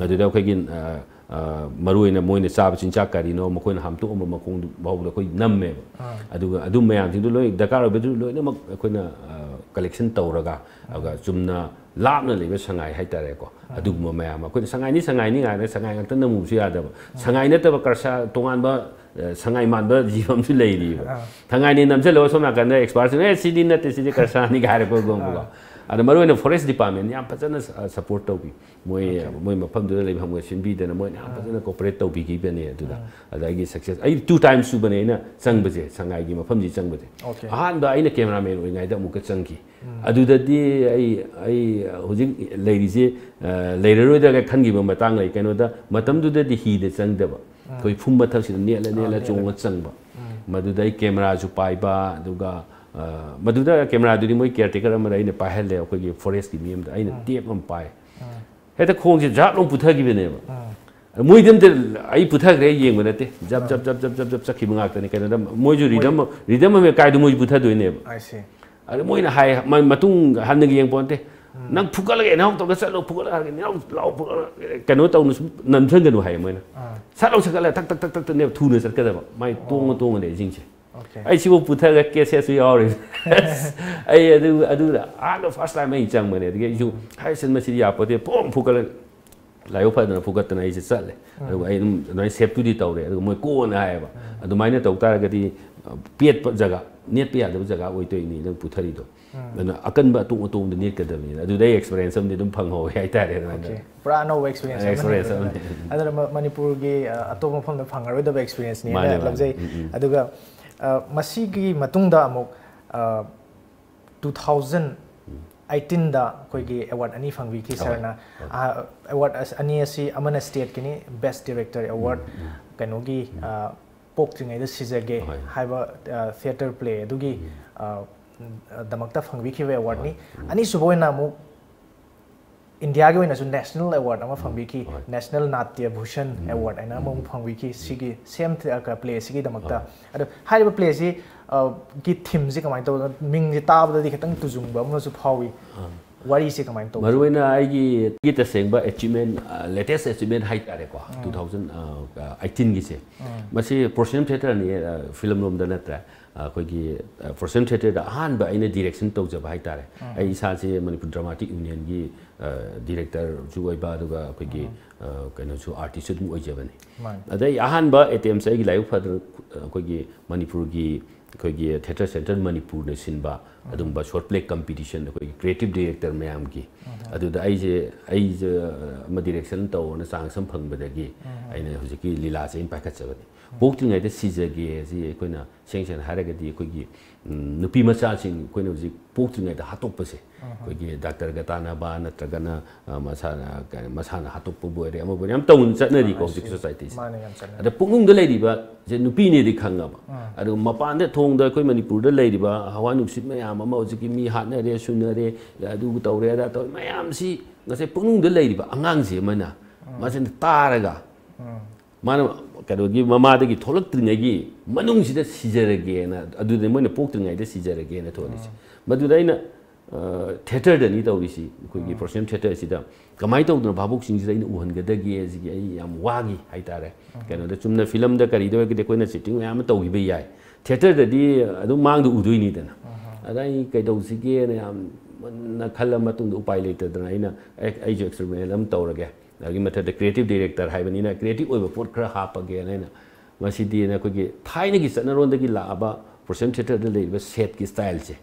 ꯑꯗꯨꯗ ꯑꯩꯈꯣꯏꯒꯤ, ꯑ, ꯑ, ꯃꯔꯨ ꯑꯣꯏꯅ ꯃꯣꯏꯅ ꯆꯥꯕ ꯆꯤꯟꯖꯥꯛ ꯀꯔꯤꯅꯣ, ꯃꯈꯣꯏꯅ ꯍꯥꯝꯇꯣꯛꯑꯝꯕ ꯃꯈꯣꯡꯗꯨ ꯐꯥꯎꯕꯗ ꯑꯩꯈꯣꯏ ꯅꯝꯃꯦꯕ꯫ ꯑꯗꯨꯒ ꯑꯗꯨ ꯃꯌꯥꯝꯁꯤꯡꯗꯨ ꯂꯣꯏ ꯗꯔꯀꯥꯔ ꯑꯣꯏꯕꯗꯨ ꯂꯣꯏꯅꯃꯛ ꯑꯩꯈꯣꯏꯅ, ꯑ, collection ꯇꯧꯔꯒ, ꯑꯗꯨꯒ ꯆꯨꯝꯅ ꯂꯥꯞꯅ ꯂꯩꯕ ꯁꯉꯥꯏ ꯍꯥꯏꯇꯥꯔꯦꯀꯣ, ꯑꯗꯨꯒꯨꯝꯕ ꯃꯌꯥꯝ ꯑꯃ ꯑꯩꯈꯣꯏꯅ ꯁꯉꯥꯏꯅꯤ, ꯁꯉꯥꯏꯅꯤ ꯉꯥꯏꯅ ꯁꯉꯥꯏ ꯉꯥꯛꯇ ꯅꯝꯃꯨꯕꯁꯨ ꯌꯥꯗꯕ꯫ ꯁꯉꯥꯏ ꯅꯠꯇꯕ ꯀꯔꯁꯥ ꯇꯣꯉꯥꯟꯕ, ꯑ, ꯁꯉꯥꯏ ꯃꯥꯟꯕ ꯖꯤꯕ ꯑꯃꯁꯨ ꯂꯩꯔꯤꯕ꯫ ꯁꯉꯥꯏꯅꯤ ꯅꯝꯁꯤꯜꯂꯒ ꯁꯣꯝ ꯅꯥꯀꯟꯗ expertꯁꯤꯡꯅ, "ꯑꯦ, ꯁꯤꯗꯤ ꯅꯠꯇꯦ, ꯁꯤꯗꯤ ꯀꯔꯁꯥꯅꯤ" ꯍꯥꯏꯔꯛꯄ ꯒꯨꯝꯕꯀꯣ꯫ ꯑꯗ ꯃꯔꯨ ꯑꯣꯏꯅ forest department ꯌꯥꯝ ꯐꯖꯅ ꯁ-, support ꯇꯧꯕꯤ꯫ ꯃꯣꯏ, ꯃꯣꯏ ꯃꯐꯝꯗꯨꯗ ꯂꯩꯐꯝꯒ ꯁꯤꯟꯕꯤꯗꯅ ꯃꯣꯏꯅ ꯌꯥꯝ ꯐꯖꯅ cooperate ꯇꯧꯕꯤꯈꯤꯕꯅꯦ ꯑꯗꯨꯗ꯫ ꯑꯗ ꯑꯩꯒꯤ success, ꯑꯩ two times ꯁꯨꯕꯅꯦ ꯑꯩꯅ ꯆꯪꯕꯁꯦ, ꯁꯉꯥꯏꯒꯤ ꯃꯐꯝꯁꯤ ꯆꯪꯕꯁꯦ꯫ ꯑꯍꯥꯟꯕ ꯑꯩꯅ cameraman ꯑꯣꯏꯔꯤꯉꯩꯗ ꯑꯃꯨꯛꯀ ꯆꯪꯈꯤ꯫ ꯑꯗꯨꯗꯗꯤ ꯑꯩ, ꯑꯩ ꯍꯧꯖꯤꯛ ꯂꯩꯔꯤꯁꯦ, ꯑ, ꯂꯩꯔꯔꯣꯏꯗ꯭ꯔꯒ ꯈꯟꯈꯤꯕ ꯃꯇꯥꯡ ꯂꯩ꯫ ꯀꯩꯅꯣꯗ, ꯃꯇꯝꯗꯨꯗꯗꯤ ꯍꯤꯗ ꯆꯪꯗꯕ, ꯑꯩꯈꯣꯏ ꯐꯨꯝ ꯃꯊꯛꯁꯤꯗ ꯅꯦꯠꯂ, ꯅꯦꯠꯂ ꯆꯣꯡꯉ ꯆꯪꯕ꯫ ꯃꯗꯨꯗ ꯑꯩ cameraꯁꯨ ꯄꯥꯏꯕ, ꯑꯗꯨꯒ, ꯑ, ꯃꯗꯨꯗ cameraꯗꯨꯗꯤ ꯃꯣꯏ caretaker ꯑꯃꯗ ꯑꯩꯅ ꯄꯥꯏꯍꯜꯂꯦ, ꯑꯩꯈꯣꯏꯒꯤ forestꯀꯤ ꯃꯤ ꯑꯃꯗ ꯑꯩꯅ tape ꯑꯃ ꯄꯥꯏ꯫ ꯍꯦꯛꯇ ꯈꯣꯡꯁꯦ ꯖꯥꯞ ꯂꯥꯎ ꯄꯨꯊꯈꯤꯕꯅꯦꯕ꯫ ꯃꯣꯏꯗꯤ ꯑꯝꯇ ꯑꯩ ꯄꯨꯊꯈ꯭ꯔꯦ ꯌꯦꯡꯕ ꯅꯠꯇꯦ, ꯖꯞ, ꯖꯞ, ꯖꯞ, ꯖꯞ, ꯖꯞ, ꯖꯞ ꯆꯠꯈꯤꯕ ꯉꯥꯛꯇꯅꯤ꯫ ꯀꯩꯅꯣꯗ ꯃꯣꯏꯁꯨ rhythm, rhythm ꯑꯃ ꯀꯥꯏꯗꯣ ꯃꯣꯏꯁꯨ ꯄꯨꯊꯗꯣꯏꯅꯦꯕ꯫ ꯑꯗ ꯃꯣꯏꯅ ꯍꯥꯏ, ꯃ-, ꯃꯇꯨꯡ ꯍꯟꯅꯒ ꯌꯦꯡ ꯄꯣꯟꯇꯦ꯫ "ꯅꯪ ꯐꯨꯒꯠꯂꯒ ꯏꯅꯥꯎ ꯇꯧꯔꯒ ꯆꯠꯂꯣ, ꯐꯨꯒꯠꯂꯒ ꯏꯅꯥꯎ ꯂꯥꯎ, ꯐꯨꯒꯠꯂꯒ ꯀꯩꯅꯣ ꯇꯧꯅ ꯁꯨꯝ ꯅꯝꯁꯤꯟꯒꯅꯨ" ꯍꯥꯏꯌꯦ ꯃꯣꯏꯅ꯫ ꯁꯠ ꯂꯥꯎ ꯁꯠꯀꯠꯂꯒ ꯇꯛ, ꯇꯛ, ꯇꯛ, ꯇꯛ, ꯇꯛꯅꯦꯕ ꯊꯨꯅ ꯆꯠꯀꯗꯕ꯫ ꯃꯥꯏ ꯇꯣꯡꯉ ꯇꯣꯡꯉꯅꯦ ꯏꯁꯤꯡꯁꯦ꯫ Okay. ꯑꯩ ꯁꯤꯕꯨ ꯄꯨꯊꯔꯒ ꯀꯦꯁꯦꯁꯁꯨ ꯌꯥꯎꯔꯤ꯫ ꯑꯩ ꯑꯗꯨ ꯑꯗꯨꯗ ꯑꯍꯥꯟꯕ ꯐꯥꯔꯁ ꯇꯥꯏꯝ ꯑꯩ ꯆꯪꯕꯅꯦ꯫ ꯑꯗꯒꯤ ꯑꯩꯁꯨ ꯍꯥꯏ ꯁꯟ ꯃꯁꯤꯗꯤ ꯌꯥꯄꯣꯠꯇꯦ, ꯄꯣꯡ ꯐꯨꯒꯠꯂ ꯂꯥꯏꯕꯛ ꯐꯗꯅ ꯐꯨꯒꯠꯇꯅ ꯑꯩꯁꯦ ꯆꯠꯂꯦ꯫ ꯑꯗꯨꯒ ꯑꯩ ꯑꯗꯨꯝ ꯑꯗꯨꯃꯥꯏꯅ ꯁꯦꯞꯇꯨꯗꯤ ꯇꯧꯔꯦ꯫ ꯑꯗꯨꯒ ꯃꯣꯏ ꯀꯣꯟꯅ ꯍꯥꯏꯌꯦꯕ, "ꯑꯗꯨꯃꯥꯏꯅ ꯇꯧ ꯇꯥꯔꯒꯗꯤ, ꯑ, ꯄꯦꯠꯄ ꯖꯒꯥ, ꯅꯦꯠꯄ ꯌꯥꯗꯕ ꯖꯒꯥ ꯑꯣꯏꯗꯣꯏꯅꯤ ꯅꯪ ꯄꯨꯊꯔꯤꯗꯣ꯫ ꯑꯗꯨꯅ ꯑꯀꯟꯕ ꯑꯇꯣꯡ ꯑꯇꯣꯡꯕꯗ ꯅꯦꯠꯀꯗꯕꯅꯤꯅ"꯫ ꯑꯗꯨꯗꯩ ꯑꯦꯛꯁꯄꯤꯔꯤꯌꯦꯟꯁ ꯑꯃꯗꯤ ꯑꯗꯨꯝ ꯐꯪꯍꯧꯋꯦ ꯍꯥꯏꯇꯥꯔꯦ ꯑꯗꯨꯃꯥꯏꯅ꯫ Okay. ꯄꯨꯔꯥ ꯑꯅꯧꯕ ꯑꯦꯛꯁꯄꯤꯔꯤꯌꯦꯟꯁ ꯑꯦꯛꯁꯄꯤꯔꯤꯌꯦꯟꯁ ꯑꯃꯅꯤ꯫ ꯑꯃꯅꯤ꯫ ꯑꯗꯨꯅ ꯃ- ꯃꯅꯤꯄꯨꯔꯒꯤ ꯑ, ꯑꯇꯣꯞꯄ ꯃꯐꯝꯗ ꯐꯪꯉꯔꯣꯏꯗꯕ ꯑꯦꯛꯁꯄꯤꯔꯤꯌꯦꯟꯁꯅꯤ ꯃꯥꯅꯦ, ꯍꯥꯏꯅ ꯃꯥꯅꯦ꯫ ꯂꯧꯖꯩ꯫ ꯎꯝ, ꯎꯝ꯫ ꯑꯗꯨꯒ ꯑ, ꯃꯁꯤꯒꯤ ꯃꯇꯨꯡꯗ ꯑꯃꯨꯛ ꯑ, two thousand eighteenꯗ ꯑꯩꯈꯣꯏꯒꯤ ꯑꯦꯋꯥꯔꯗ ꯑꯅꯤ ꯐꯪꯕꯤꯈꯤ ꯍꯣꯏ, ꯁꯥꯔꯅ꯫ ꯍꯣꯏ꯫ ꯑ, ꯑꯦꯋꯥꯔꯗ ꯑꯁ- ꯑꯅꯤ ꯑꯁꯤ ꯑꯃꯅ ꯁ꯭ꯇꯦꯠꯀꯤꯅꯤ, ꯕꯦꯁ ꯗꯤꯔꯦꯛꯇꯔ ꯑꯦꯋꯥꯔꯗ, ꯀꯩꯅꯣꯒꯤ ꯑ, ꯄꯣꯛꯇ꯭ꯔꯤꯉꯩꯗ ꯁꯤꯖꯒꯦ ꯍꯣꯏ꯫ ꯍꯥꯏꯕ ꯑ, ꯊꯤꯌꯦꯇꯔ ꯄ꯭ꯂꯦ ꯑꯗꯨꯒꯤ ꯑ, ꯗꯃꯛꯇ ꯐꯪꯕꯤꯈꯤꯕ ꯑꯦꯋꯥꯔꯗꯅꯤ꯫ ꯍꯣꯏ꯫ ꯎꯝ꯫ ꯑꯅꯤꯁꯨꯕ ꯑꯣꯏꯅ ꯑꯃꯨꯛ ꯏꯟꯗꯤꯌꯥꯒꯤ ꯑꯣꯏꯅꯁꯨ ꯅꯦꯁꯅꯦꯜ ꯑꯦꯋꯥꯔꯗ ꯑꯃ ꯐꯪꯕꯤꯈꯤ, ꯍꯣꯏ꯫ ꯅꯦꯁꯅꯦꯜ ꯅꯥꯇ꯭ꯌ ꯚꯨꯁꯟ ꯎꯝ꯫ ꯑꯦꯋꯥꯔꯗ ꯍꯥꯏꯅ ꯑꯃꯃꯨꯛ ꯎꯝ꯫ ꯐꯪꯕꯤꯈꯤ ꯁꯤꯒꯤ ꯁꯦꯝ ꯄ꯭ꯂꯦꯁꯤꯒꯤꯗꯃꯛꯇ꯫ ꯍꯣꯏ꯫ ꯑꯗꯣ ꯍꯥꯏꯔꯤꯕ ꯄ꯭ꯂꯦꯁꯤ ꯑ, ꯒꯤ ꯊꯤꯝꯁꯤ ꯀꯃꯥꯏꯅ ꯇꯧꯕꯅꯣ? ꯃꯤꯡꯁꯤ ꯇꯥꯕꯗꯗꯤ ꯈꯤꯇꯪ ꯇꯨꯖꯨꯡꯕ ꯑꯃꯁꯨ ꯐꯥꯎꯏ꯫ ꯑꯥ꯫ ꯋꯥꯔꯤꯁꯦ ꯀꯃꯥꯏꯅ ꯇꯧꯕ? ꯃꯔꯨꯑꯣꯏꯅ ꯑꯩꯒꯤ ꯑꯩꯒꯤ ꯇꯁꯦꯡꯕ ꯑꯦꯆꯤꯞꯃꯦꯟ, ꯂꯦꯇꯦꯁ ꯑꯦꯆꯤꯞꯃꯦꯟ ꯍꯥꯏꯇꯥꯔꯦꯀꯣ, two thousand eighteenꯒꯤꯁꯦ꯫ ꯃꯁꯤ ꯄ꯭ꯔꯣꯁꯦꯁꯅꯦꯜ ꯊꯤꯌꯦꯇꯔꯅꯤ, ꯐꯤꯂꯝ ꯂꯣꯝꯗ ꯅꯠꯇ꯭ꯔꯦ꯫ ꯑꯩꯈꯣꯏꯒꯤ ꯄ꯭ꯔꯣꯁꯦꯁꯅꯦꯜ ꯊꯤꯌꯦꯇꯔꯗ ꯑꯍꯥꯟꯕ ꯑꯩꯅ ꯗꯤꯔꯦꯛꯁꯟ ꯇꯧꯖꯕ ꯍꯥꯏꯇꯥꯔꯦ꯫ ꯑꯩ ꯏꯁꯥꯁꯦ ꯃꯅꯤꯄꯨꯔ ꯗ꯭ꯔꯃꯥꯇꯤꯛ ꯌꯨꯅꯤꯌꯟꯒꯤ ꯗꯤꯔꯦꯛꯇꯔꯁꯨ ꯑꯣꯏꯕ, ꯑꯗꯨꯒ ꯑꯩꯈꯣꯏꯒꯤ ꯀꯩꯅꯣꯁꯨ, ꯑꯥꯔꯇꯤꯁꯁꯨ ꯑꯗꯨꯝ ꯑꯣꯏꯖꯕꯅꯤ꯫ ꯃꯥꯅꯤ꯫ ꯑꯗ ꯑꯩ ꯑꯍꯥꯟꯕ ꯑꯦꯇꯦꯝꯁꯦ ꯑꯩꯒꯤ ꯂꯥꯏꯕꯛ ꯐꯗꯅ ꯑꯩꯈꯣꯏꯒꯤ ꯃꯅꯤꯄꯨꯔꯒꯤ ꯑꯩꯈꯣꯏꯒꯤ ꯊꯤꯌꯦꯇꯔ ꯁꯦꯟꯇꯔ ꯃꯅꯤꯄꯨꯔꯅ ꯁꯤꯟꯕ ꯑꯗꯨꯝꯕ ꯁꯣꯔꯠ ꯄ꯭ꯂꯦ ꯀꯝꯄꯤꯇꯤꯁꯟ, ꯑꯩꯈꯣꯏꯒꯤ ꯀ꯭ꯔꯤꯌꯦꯇꯤꯞ ꯗꯤꯔꯦꯛꯇꯔ ꯃꯌꯥꯝꯒꯤ꯫ ꯑꯗꯨꯗ ꯑꯩꯁꯦ ꯑꯩꯁꯦ ꯑꯃ ꯗꯤꯔꯦꯛꯁꯟ ꯇꯧꯑꯣꯅ ꯆꯥꯟꯁ ꯑꯃ ꯐꯪꯕꯗꯒꯤ ꯑꯩꯅ ꯍꯧꯖꯤꯛꯀꯤ ꯂꯤꯂꯥꯁꯦ ꯑꯩꯅ ꯄꯥꯏꯈꯠꯆꯕꯅꯤ꯫ ꯄꯣꯛꯇ꯭ꯔꯤꯉꯩꯗ ꯁꯤꯖꯒꯦ ꯁꯤ ꯑꯩꯈꯣꯏꯅ ꯁꯦꯡ ꯁꯦꯡꯅ ꯍꯥꯏꯔꯒꯗꯤ ꯑꯩꯈꯣꯏꯒꯤ, ꯎꯝ, ꯅꯨꯄꯤ ꯃꯆꯥꯁꯤꯡ ꯑꯩꯈꯣꯏꯅ ꯍꯧꯖꯤꯛ ꯄꯣꯛꯇ꯭ꯔꯤꯉꯩꯗ ꯍꯥꯠꯇꯣꯛꯄꯁꯦ, ꯑꯩꯈꯣꯏꯒꯤ ꯗꯥꯛꯇꯔꯒ ꯇꯥꯟꯅꯕ ꯅꯠꯇ꯭ꯔꯒꯅ, ꯑ, ꯃꯁꯥꯅ, ꯀꯩꯅꯣ, ꯃꯁꯥꯅ ꯍꯥꯠꯇꯣꯛꯄꯕꯨ ꯑꯣꯏꯔꯦ, ꯑꯃꯕꯨ ꯑꯣꯏꯔꯦ, ꯌꯥꯝ ꯇꯧꯅ ꯆꯠꯅꯔꯤꯀꯣ ꯍꯧꯖꯤꯛꯀꯤ ꯁꯣꯁꯥꯏꯇꯤꯁꯦ꯫ ꯃꯥꯅꯦ, ꯌꯥꯝ ꯆꯠꯅꯔꯤ꯫ ꯑꯗ ꯄꯨꯛꯅꯨꯡꯗ ꯂꯩꯔꯤꯕ ꯁꯦ ꯅꯨꯄꯤꯅꯦꯗꯤ ꯈꯪꯉꯕ, ꯑꯗꯨꯒ ꯃꯄꯥꯟꯗ ꯊꯣꯡꯗ ꯑꯩꯈꯣꯏ ꯃꯅꯤꯄꯨꯔꯗ ꯂꯩꯔꯤꯕ ꯍꯋꯥ ꯅꯨꯡꯁꯤꯠ ꯃꯌꯥꯝ ꯑꯃ, ꯍꯧꯖꯤꯛꯀꯤ ꯃꯤ ꯍꯥꯠꯅꯔꯦ, ꯁꯨꯅꯔꯦ, ꯑꯗꯨ ꯇꯧꯔꯦ, ꯑꯗꯥ ꯇꯧꯔꯦ ꯃꯌꯥꯝꯁꯤ, ꯉꯁꯥꯏ ꯄꯨꯛꯅꯨꯡꯗ ꯂꯩꯔꯤꯕ ꯑꯉꯥꯡꯁꯤ ꯑꯃꯅ ꯃꯁꯤꯅ ꯇꯥꯔꯒ ꯃꯥꯅ ꯀꯩꯅꯣꯒꯤ ꯃꯃꯥꯗꯒꯤ ꯊꯣꯛꯂꯛꯇ꯭ꯔꯤꯉꯩꯒꯤ ꯃꯅꯨꯡꯁꯤꯗ ꯁꯤꯖꯔꯒꯦꯅ, ꯑꯗꯨꯗ ꯃꯣꯏꯅ ꯄꯣꯛꯇ꯭ꯔꯤꯉꯩꯗ ꯁꯤꯖꯔꯒꯦꯅ ꯊꯣꯛꯍꯜꯂꯤꯁꯦ꯫ ꯃꯗꯨꯗ ꯑꯩꯅ, ꯑ, ꯊꯤꯌꯦꯇꯔꯗꯅꯤ ꯇꯧꯔꯤꯁꯤ, ꯑꯩꯈꯣꯏꯒꯤ ꯄ꯭ꯔꯣꯐꯦꯁꯅꯦꯜ ꯊꯤꯌꯦꯇꯔꯁꯤꯗ ꯀꯃꯥꯏꯅ ꯇꯧꯗꯅ ꯚꯥꯕꯣꯛꯁꯤꯡꯁꯤꯗ ꯑꯩꯅ ꯎꯍꯟꯒꯗꯒꯦ ꯁꯤꯒꯤ ꯑꯩ ꯌꯥꯝ ꯋꯥꯈꯤ ꯍꯥꯏꯇꯥꯔꯦ꯫ ꯀꯩꯅꯣꯗ ꯆꯨꯝꯅ ꯐꯤꯂꯝꯗ ꯀꯔꯤꯗ ꯑꯣꯏꯔꯒꯗꯤ ꯑꯩꯈꯣꯏꯅ ꯁꯤꯇꯤꯡ ꯃꯌꯥꯝ ꯑꯃ ꯇꯧꯈꯤꯕ ꯌꯥꯏ꯫ ꯊꯤꯌꯦꯇꯔꯗꯗꯤ ꯑꯗꯨꯝ ꯃꯥꯡꯗ ꯎꯗꯣꯏꯅꯤꯗꯅ꯫ ꯑꯗ ꯑꯩ ꯀꯩꯗꯧꯁꯤꯒꯦꯅ ꯌꯥꯝ ꯃꯨꯟꯅ ꯈꯜꯂ ꯃꯇꯨꯡꯗ ꯎꯄꯥꯏ ꯂꯩꯇꯗꯅ ꯑꯩꯅ, "ꯑꯦ, ꯑꯩꯁꯨ ꯑꯦꯛꯁꯄꯦꯔꯤꯃꯦꯟ ꯑꯃ ꯇꯧꯔꯒꯦ"꯫ ꯑꯗꯨꯒꯤ ꯃꯊꯛꯇ ꯀ꯭ꯔꯤꯌꯦꯇꯤꯞ ꯗꯥꯏꯔꯦꯛꯇꯔ ꯍꯥꯏꯕꯅꯤꯅ ꯀ꯭ꯔꯤꯌꯦꯇꯤꯞ ꯑꯣꯏꯕ ꯄꯣꯠ ꯈꯔ ꯍꯥꯞꯄꯒꯦꯅ ꯑꯩꯅ, ꯃꯁꯤꯗꯤ ꯑꯩꯈꯣꯏꯒꯤ ꯊꯥꯏꯅꯒꯤ ꯆꯠꯅꯔꯣꯟꯗꯒꯤ ꯂꯥꯛꯑꯕ ꯄ꯭ꯔꯣꯁꯦꯝ ꯊꯤꯌꯦꯇꯔꯗ ꯂꯩꯔꯤꯕ ꯁꯦꯠꯀꯤ ꯁ꯭ꯇꯥꯏꯜꯁꯦ,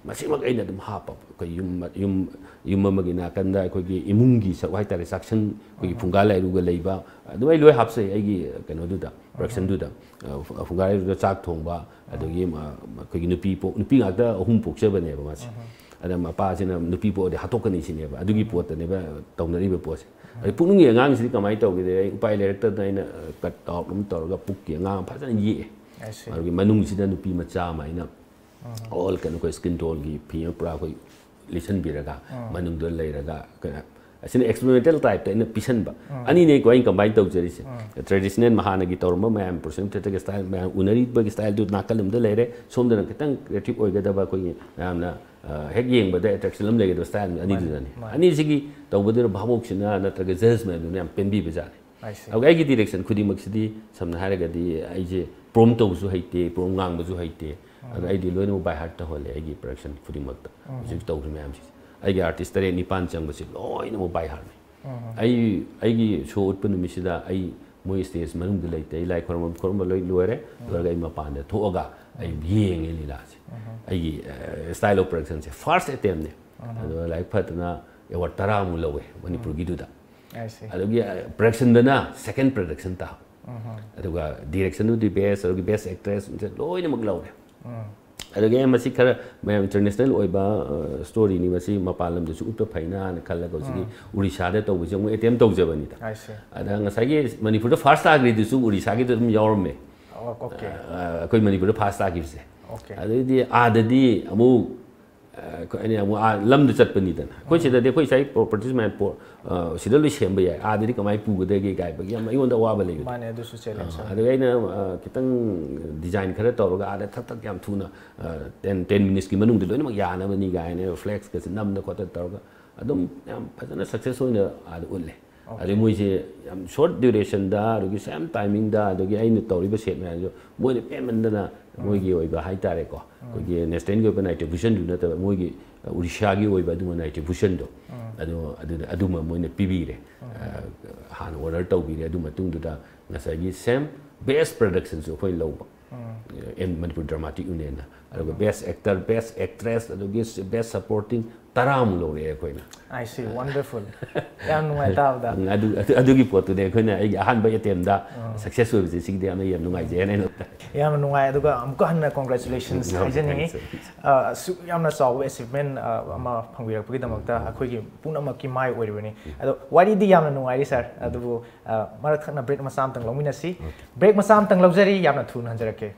ꯃꯁꯤꯃꯛ ꯑꯩꯅ ꯑꯗꯨꯝ ꯍꯥꯞꯄ꯫ ꯑꯩꯈꯣꯏ ꯌꯨꯝ, ꯌꯨꯝ, ꯌꯨꯝ ꯑꯃꯒꯤ ꯅꯥꯀꯟꯗ ꯑꯩꯈꯣꯏꯒꯤ ꯏꯃꯨꯡꯒꯤ ꯁꯔꯨꯛ ꯍꯥꯏꯇꯥꯔꯦ, ꯆꯥꯛꯁꯪ, ꯑꯩꯈꯣꯏꯒꯤ ꯐꯨꯡꯒꯥ ꯂꯥꯏꯔꯨꯒ ꯂꯩꯕ, ꯑꯗꯨꯃꯥꯏ ꯂꯣꯏ ꯍꯥꯞꯆꯩ ꯑꯩꯒꯤ ꯀꯩꯅꯣꯗꯨꯗ, ꯄ꯭ꯔꯗꯛꯁꯟꯗꯨꯗ꯫ ꯑ, ꯐꯨꯡꯒꯥ ꯂꯥꯏꯔꯨꯗ ꯆꯥꯛ ꯊꯣꯡꯕ, ꯑꯗꯒꯤ ꯃ-, ꯃ-, ꯑꯩꯈꯣꯏꯒꯤ ꯅꯨꯄꯤ ꯄꯣꯛ-, ꯅꯨꯄꯤ ꯉꯥꯛꯇ ꯑꯍꯨꯝ ꯄꯣꯛꯆꯕꯅꯦꯕ ꯃꯥꯁꯦ꯫ ꯑꯗ ꯃꯄꯥꯁꯤꯅ ꯅꯨꯄꯤ ꯄꯣꯛꯑꯗꯤ ꯍꯥꯠꯇꯣꯛꯀꯅꯤ ꯁꯤꯅꯦꯕ꯫ ꯑꯗꯨꯒꯤ ꯄꯣꯠꯇꯅꯦꯕ ꯇꯧꯅꯔꯤꯕ ꯄꯣꯠꯁꯦ꯫ ꯑꯗꯩ ꯄꯨꯛꯅꯨꯡꯒꯤ ꯑꯉꯥꯡꯁꯤꯗꯤ ꯀꯃꯥꯏꯅ ꯇꯧꯒꯦꯗ, ꯑꯩ ꯎꯄꯥꯏ ꯂꯩꯔꯛꯇꯗꯅ ꯑꯩꯅ, ꯑ, ꯀꯠ ꯑꯥꯎꯠ ꯑꯃ ꯇꯧꯔꯒ ꯄꯨꯛꯀꯤ ꯑꯉꯥꯡ ꯑꯃ ꯐꯖꯅ ꯌꯦꯛꯑꯦ꯫ ꯑꯗꯨꯒꯤ ꯃꯅꯨꯡꯁꯤꯗ ꯅꯨꯄꯤ ꯃꯆꯥ ꯑꯃ ꯑꯩꯅ ꯑꯣꯜ ꯀꯩꯅꯣ ꯑꯩꯈꯣꯏ ꯁ꯭ꯀꯤꯟ ꯇꯣꯟꯒꯤ ꯐꯤ ꯑꯃ ꯄꯨꯔꯥ ꯑꯩꯈꯣꯏ ꯂꯤꯠꯁꯟꯕꯤꯔꯒ ꯃꯅꯨꯡꯗ ꯂꯩꯔꯒ ꯀꯩꯅꯣ, ꯑꯁꯤꯅ ꯑꯦꯛꯁꯄꯦꯔꯤꯃꯦꯟꯇꯦꯜ ꯇꯥꯏꯞꯇ ꯑꯩꯅ ꯄꯤꯁꯟꯕ꯫ ꯑꯅꯤꯅꯦꯀꯣ ꯑꯩꯅ ꯀꯝꯕꯥꯏꯟ ꯇꯧꯖꯔꯤꯁꯦ꯫ ꯇ꯭ꯔꯦꯗꯤꯁꯅꯦꯜ ꯃꯍꯥꯟꯅꯒꯤ ꯇꯧꯔꯝꯕ ꯃꯌꯥꯝ, ꯄ꯭ꯔꯣꯁꯦꯝ ꯊꯤꯌꯦꯇꯔꯒꯤ ꯁ꯭ꯇꯥꯏꯜ ꯃꯌꯥꯝ ꯎꯅꯔꯤꯕꯒꯤ ꯁ꯭ꯇꯥꯏꯜꯗꯨ ꯅꯥꯀꯜ ꯑꯃꯗ ꯂꯩꯔꯦ, ꯁꯣꯝꯗꯅ ꯈꯤꯇꯪ ꯀ꯭ꯔꯤꯌꯦꯇꯤꯞ ꯑꯣꯏꯒꯗꯕ, ꯑꯩꯈꯣꯏꯒꯤ ꯃꯌꯥꯝꯅ, ꯑ, ꯍꯦꯛ ꯌꯦꯡꯕꯗ ꯑꯦꯇ꯭ꯔꯦꯛꯁꯟ ꯑꯃ ꯂꯩꯒꯗꯕ ꯁ꯭ꯇꯥꯏꯜ ꯑꯅꯤꯗꯨꯗꯅꯤ꯫ ꯑꯅꯤꯁꯤꯒꯤ ꯇꯧꯕꯗꯨꯅ ꯚꯥꯕꯣꯛꯁꯤꯅ ꯅꯠꯇ꯭ꯔꯒ ꯖꯖ ꯃꯌꯥꯝꯗꯨꯅ ꯌꯥꯝ ꯄꯦꯟꯕꯤꯕꯖꯥꯠꯅꯤ꯫ ꯑꯗꯨꯒ ꯑꯩꯒꯤ ꯗꯤꯔꯦꯛꯁꯟ ꯈꯨꯗꯤꯡꯃꯛꯁꯤꯗꯤ ꯁꯝꯅ ꯍꯥꯏꯔꯒꯗꯤ ꯑꯩꯁꯦ ꯄ꯭ꯔꯣꯝ ꯇꯧꯕꯁꯨ ꯍꯩꯇꯦ, ꯄ꯭ꯔꯣꯝ ꯉꯥꯡꯕꯁꯨ ꯍꯩꯇꯦ꯫ ꯑꯗꯣ ꯑꯩꯗꯤ ꯂꯣꯏꯅꯃꯛ ꯕꯥꯏ ꯍꯥꯔꯠ ꯇꯧꯍꯜꯂꯦ ꯑꯩꯒꯤ ꯄ꯭ꯔꯗꯛꯁꯟ ꯈꯨꯗꯤꯡꯃꯛꯇ꯫ ꯍꯧꯖꯤꯛ ꯇꯧꯔꯤ ꯃꯌꯥꯝꯁꯤꯡꯁꯦ, ꯑꯩꯒꯤ ꯑꯥꯔꯇꯤꯁ ꯇꯔꯦꯠ ꯅꯤꯄꯥꯟ ꯆꯪꯕꯁꯦ ꯂꯣꯏꯅꯃꯛ ꯕꯥꯏ ꯍꯥꯔꯠꯅꯤ꯫ ꯑꯩ, ꯑꯩꯒꯤ ꯁꯣ ꯎꯠꯄ ꯅꯨꯃꯤꯠꯁꯤꯗ ꯑꯩ ꯃꯣꯏ ꯁ꯭ꯇꯦꯖ ꯃꯅꯨꯡꯗ ꯂꯩꯇꯦ, ꯑꯩ ꯂꯥꯏ ꯈꯣꯏꯔꯝꯕ ꯈꯣꯏꯔꯝꯕ ꯂꯣꯏ ꯂꯣꯏꯔꯦ꯫ ꯂꯣꯏꯔꯒ ꯑꯩ ꯃꯄꯥꯟꯗ ꯊꯣꯛꯑꯒ ꯑꯩ ꯌꯦꯡꯉꯦ ꯂꯤꯂꯥꯁꯦ꯫ ꯑꯩꯒꯤ, ꯑ, ꯁ꯭ꯇꯥꯏꯜ ꯑꯣꯐ ꯄ꯭ꯔꯗꯛꯁꯟꯁꯦ ꯐꯥꯔꯁ ꯑꯦꯇꯦꯝꯅꯦ꯫ ꯑꯗꯣ ꯂꯥꯏꯕꯛ ꯐꯗꯅ ꯑꯦꯋꯥꯔꯗ ꯇꯔꯥꯃꯨꯛ ꯂꯧꯋꯦ ꯃꯅꯤꯄꯨꯔꯒꯤꯗꯨꯗ꯫ ꯑꯗꯨꯒꯤ, ꯑ, ꯄ꯭ꯔꯗꯛꯁꯟꯗꯅ ꯁꯦꯀꯦꯟ ꯄ꯭ꯔꯗꯛꯁꯟ ꯇꯥꯕ꯫ ꯑꯗꯨꯒ ꯗꯤꯔꯦꯛꯁꯟꯗꯨꯗꯤ ꯕꯦꯁ, ꯑꯗꯨꯒꯤ ꯕꯦꯁ ꯑꯦꯛꯇ꯭ꯔꯦꯁ ꯂꯣꯏꯅꯃꯛ ꯂꯧꯔꯦ꯫ ꯑꯗꯨꯒꯤ ꯑꯩ ꯃꯁꯤ ꯈꯔ ꯃꯌꯥꯝ ꯏꯟꯇꯔꯅꯦꯁꯅꯦꯜ ꯑꯣꯏꯕ, ꯑ, ꯁ꯭ꯇꯣꯔꯤꯅꯤ, ꯃꯁꯤ ꯃꯄꯥꯟ ꯂꯝꯗꯁꯨ ꯎꯠꯄ ꯐꯩꯅ ꯍꯥꯏꯅ ꯈꯜꯂꯒ ꯍꯧꯖꯤꯛꯀꯤ ꯎꯔꯤꯁꯥꯗ ꯇꯧꯕꯁꯦ ꯑꯃꯨꯛ ꯑꯦꯇꯦꯝ ꯇꯧꯖꯕꯅꯤꯗ꯫ ꯑꯗ ꯉꯁꯥꯏꯒꯤ ꯃꯅꯤꯄꯨꯔꯗ ꯐꯥꯔꯁ ꯇꯥꯈ꯭ꯔꯤꯗꯨꯁꯨ ꯎꯔꯤꯁꯥꯒꯤꯗ ꯑꯗꯨꯝ ꯌꯥꯎꯔꯝꯃꯦ꯫ ꯑ, ꯑꯩꯈꯣꯏ ꯃꯅꯤꯄꯨꯔꯗ ꯐꯥꯔꯁ ꯇꯥꯈꯤꯕꯁꯦ꯫ ꯑꯗꯩꯗꯤ ꯑꯥꯗꯗꯤ ꯑꯃꯨꯛ ꯑ, ꯑꯩꯈꯣꯏ ꯑꯅꯤ ꯑꯃꯨꯛ ꯑꯥ ꯂꯝꯗ ꯆꯠꯄꯅꯤꯗꯅ꯫ ꯑꯩꯈꯣꯏ ꯁꯤꯗꯗꯤ ꯑꯩꯈꯣꯏ ꯁ꯭ꯋꯥꯏ ꯄ꯭ꯔꯣꯄꯔꯇꯤꯁ ꯃꯌꯥꯝ ꯄꯣ-, ꯑ, ꯁꯤꯗ ꯂꯣꯏ ꯁꯦꯝꯕ ꯌꯥꯏ꯫ ꯑꯥꯗꯗꯤ ꯀꯃꯥꯏꯅ ꯄꯨꯒꯗꯒꯦ ꯀꯥꯏꯕꯒꯤ ꯌꯥꯝ ꯑꯩꯉꯣꯟꯗ ꯑꯋꯥꯕ ꯂꯩꯕꯗꯣ꯫ ꯃꯥꯅꯦ, ꯑꯗꯨꯁꯨ ꯆꯦꯂꯦꯟꯖ ꯑꯃ꯫ ꯑꯗꯨꯒ ꯑꯩꯅ, ꯑ, ꯈꯤꯇꯪ ꯗꯤꯖꯥꯏꯟ ꯈꯔ ꯇꯧꯔꯒ ꯑꯥꯗ ꯊꯛ ꯊꯛ ꯌꯥꯝ ꯊꯨꯅ, ꯑ, ꯇꯦꯟ, ꯇꯦꯟ ꯃꯤꯅꯤꯠꯁꯀꯤ ꯃꯅꯨꯡꯗ ꯂꯣꯏꯅꯃꯛ ꯌꯥꯅꯕꯅꯤ ꯀꯥꯏꯅ ꯐ꯭ꯂꯦꯛꯁꯀꯁꯦ ꯅꯝꯗ ꯈꯣꯠꯇ ꯇꯧꯔꯒ ꯑꯗꯨꯝ ꯌꯥꯝ ꯐꯖꯅ ꯁꯛꯁꯦꯁ ꯑꯣꯏꯅ ꯑꯥꯗ ꯎꯠꯂꯦ꯫ ꯑꯗꯩ ꯃꯣꯏꯁꯦ ꯌꯥꯝ short duration ꯗ, ꯑꯗꯨꯒꯤ same timing ꯗ, ꯑꯗꯨꯒꯤ ꯑꯩꯅ ꯇꯧꯔꯤꯕ set ꯃꯌꯥꯝꯁꯨ ꯃꯣꯏꯅ ꯄꯦꯟꯃꯟꯗꯅ ꯃꯣꯏꯒꯤ ꯑꯣꯏꯕ ꯍꯥꯏꯇꯥꯔꯦꯀꯣ, ꯑꯩꯈꯣꯏꯒꯤ Nestleꯒꯤ ꯑꯣꯏꯕ nitrifusion ꯗꯨ ꯅꯠꯇꯕ, ꯃꯣꯏꯒꯤ ꯎꯔꯤꯁꯥꯒꯤ ꯑꯣꯏꯕ ꯑꯗꯨꯒꯨꯝꯕ nitrifusion ꯗꯣ, ꯑꯗꯣ ꯑꯗꯨꯗ ꯑꯗꯨꯃ ꯃꯣꯏꯅ ꯄꯤꯕꯤꯔꯦ꯫ ꯑ, ꯍꯥꯟꯅ order ꯇꯧꯕꯤꯔꯦ꯫ ꯑꯗꯨ ꯃꯇꯨꯡꯗꯨꯗ ꯉꯁꯥꯏꯒꯤ same best production ꯁꯨ ꯑꯩꯈꯣꯏ ꯂꯧꯕ꯫ ꯑꯦꯟ ꯃꯅꯤꯄꯨꯔ ꯗ꯭ꯔꯃꯥꯇꯤꯛ ꯌꯨꯅꯤꯌꯟꯅ꯫ ꯑꯗꯨꯒ best actor, best actress, ꯑꯗꯨꯒꯤ best supporting ꯇꯔꯥꯃꯨꯛ ꯂꯧꯔꯛꯑꯦ ꯑꯩꯈꯣꯏꯅ꯫ I see, wonderful. ꯌꯥꯝ ꯅꯨꯡꯉꯥꯏ ꯇꯥꯕꯗ꯫ ꯎꯝ, ꯑꯗꯨ, ꯑꯗꯨ, ꯑꯗꯨꯒꯤ ꯄꯣꯠꯇꯨꯅꯦ ꯑꯩꯈꯣꯏꯅ ꯑꯩꯒꯤ ꯑꯍꯥꯟꯕ attempt ꯗ success ꯑꯣꯏꯕꯁꯦ, ꯁꯤꯒꯤꯗꯤ ꯌꯥꯝꯅ ꯌꯥꯝ ꯅꯨꯡꯉꯥꯏꯖꯩ ꯍꯥꯏꯅ ꯑꯩꯅ꯫ ꯌꯥꯝꯅ ꯅꯨꯡꯉꯥꯏ꯫ ꯑꯗꯨꯒ ꯑꯃꯨꯛꯀ ꯍꯟꯅ congratulations ꯌꯥꯝ ꯍꯥꯏꯖꯅꯤꯡꯉꯤ꯫ thanks, thanks. ꯑ, ꯑꯁꯨꯛ ꯌꯥꯝꯅ ꯆꯥꯎꯕ achievement, ꯑ, ꯑꯃ ꯐꯪꯕꯤꯔꯛꯄꯒꯤꯗꯃꯛꯇ ꯑꯩꯈꯣꯏꯒꯤ ꯄꯨꯝꯅꯃꯛꯀꯤ ꯃꯥꯏ ꯑꯣꯏꯔꯤꯕꯅꯤ꯫ ꯑꯗꯣ ꯋꯥꯔꯤꯗꯤ ꯌꯥꯝꯅ ꯅꯨꯡꯉꯥꯏꯔꯤ sir, ꯑꯗꯨꯕꯨ, ꯑ, ꯃꯔꯛ ꯊꯠꯅ break ꯃꯆꯥ ꯑꯃꯇꯪ ꯂꯧꯃꯤꯟꯅꯁꯤ꯫ Break ꯃꯆꯥ ꯑꯃꯇꯪ ꯂꯧꯖꯔꯤ, ꯌꯥꯝꯅ ꯊꯨꯅ ꯍꯟꯖꯔꯛꯀꯦ꯫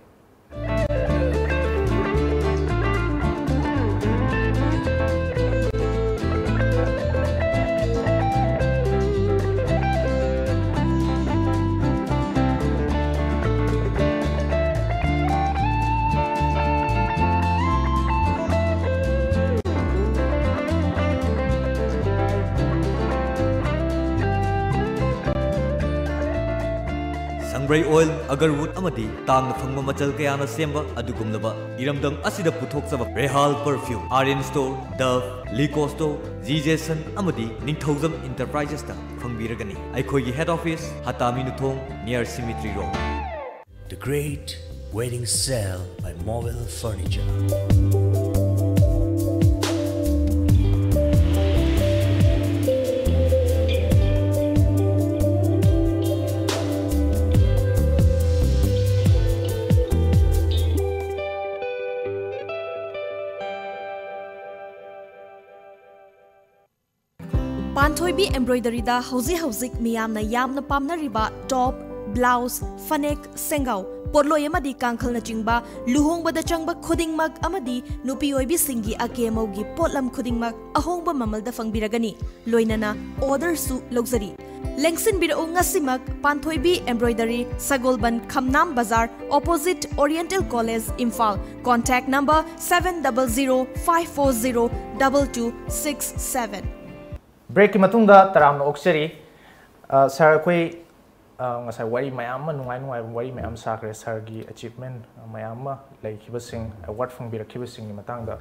ꯁꯪꯕ꯭ꯔꯩ ꯑꯣꯏꯜ, ꯑꯒꯔꯋꯨꯗ ꯑꯃꯗꯤ ꯇꯥꯡꯅ ꯐꯪꯕ ꯃꯆꯜ ꯀꯌꯥꯅ ꯁꯦꯝꯕ ꯑꯗꯨꯒꯨꯝꯂꯕ ꯏꯔꯝꯗꯝ ꯑꯁꯤꯗ ꯄꯨꯊꯣꯛꯆꯕ Rehal perfume, Aryan store, Dove, Lico store, G Jason ꯑꯃꯗꯤ ꯅꯤꯡꯊꯧꯖꯝ ꯏꯟꯇꯔꯄ꯭ꯔꯥꯏꯖꯦꯁꯇ ꯐꯪꯕꯤꯔꯒꯅꯤ꯫ ꯑꯩꯈꯣꯏꯒꯤ head office, ꯍꯇꯥꯃꯤ ꯅꯨꯊꯣꯡ, near cemetery road. The Great Wedding Sale by Mobile Furniture. ꯄꯥꯟꯊꯣꯏꯕꯤ ꯑꯦꯝꯕ꯭ꯔꯣꯏꯗꯔꯤꯗ ꯍꯧꯖꯤꯛ ꯍꯧꯖꯤꯛ ꯃꯤꯌꯥꯝꯅ ꯌꯥꯝꯅ ꯄꯥꯝꯅꯔꯤꯕ ꯇꯣꯞ, ꯕ꯭ꯂꯥꯎꯁ, ꯐꯅꯦꯛ, ꯁꯦꯡꯒꯥꯎ, ꯄꯣꯠꯂꯣꯏ ꯑꯃꯗꯤ ꯀꯥꯡꯈꯜꯅꯆꯤꯡꯕ ꯂꯨꯍꯣꯡꯕꯗ ꯆꯪꯕ ꯈꯨꯗꯤꯡꯃꯛ ꯑꯃꯗꯤ ꯅꯨꯄꯤ ꯑꯣꯏꯕꯤꯁꯤꯡꯒꯤ ꯑꯀꯦ ꯑꯃꯧꯒꯤ ꯄꯣꯠꯂꯝ ꯈꯨꯗꯤꯡꯃꯛ ꯑꯍꯣꯡꯕ ꯃꯃꯜꯗ ꯐꯪꯕꯤꯔꯒꯅꯤ꯫ ꯂꯣꯏꯅꯅ ꯑꯣꯔꯗꯔꯁꯨ ꯂꯧꯖꯔꯤ꯫ ꯂꯦꯡꯁꯤꯟꯕꯤꯔꯛꯎ ꯉꯁꯤꯃꯛ ꯄꯥꯟꯊꯣꯏꯕꯤ ꯑꯦꯝꯕ꯭ꯔꯣꯏꯗꯔꯤ, ꯁꯒꯣꯜꯕꯟ ꯈꯝꯅꯥꯝ ꯕꯖꯥꯔ, opposite Oriental College, Imphal. Contact number seven double zero five four zero double two six seven. Breakꯀꯤ ꯃꯇꯨꯡꯗ ꯇꯔꯥꯝꯅ ꯑꯣꯛꯆꯔꯤ꯫ ꯁꯥꯔ, ꯑꯩꯈꯣꯏ ꯑ, ꯉꯁꯥꯏ ꯋꯥꯔꯤ ꯃꯌꯥꯝ ꯑꯃ, ꯅꯨꯡꯉꯥꯏ ꯅꯨꯡꯉꯥꯏꯕ ꯋꯥꯔꯤ ꯃꯌꯥꯝ ꯁꯥꯈ꯭ꯔꯦ, ꯁꯥꯔꯒꯤ ꯑꯦꯆꯤꯞꯃꯦꯟ ꯃꯌꯥꯝ ꯑꯃ ꯂꯩꯈꯤꯕꯁꯤꯡ, ꯑꯦꯋꯥꯔꯗ ꯐꯪꯕꯤꯔꯛꯈꯤꯕꯁꯤꯡꯒꯤ ꯃꯇꯥꯡꯗ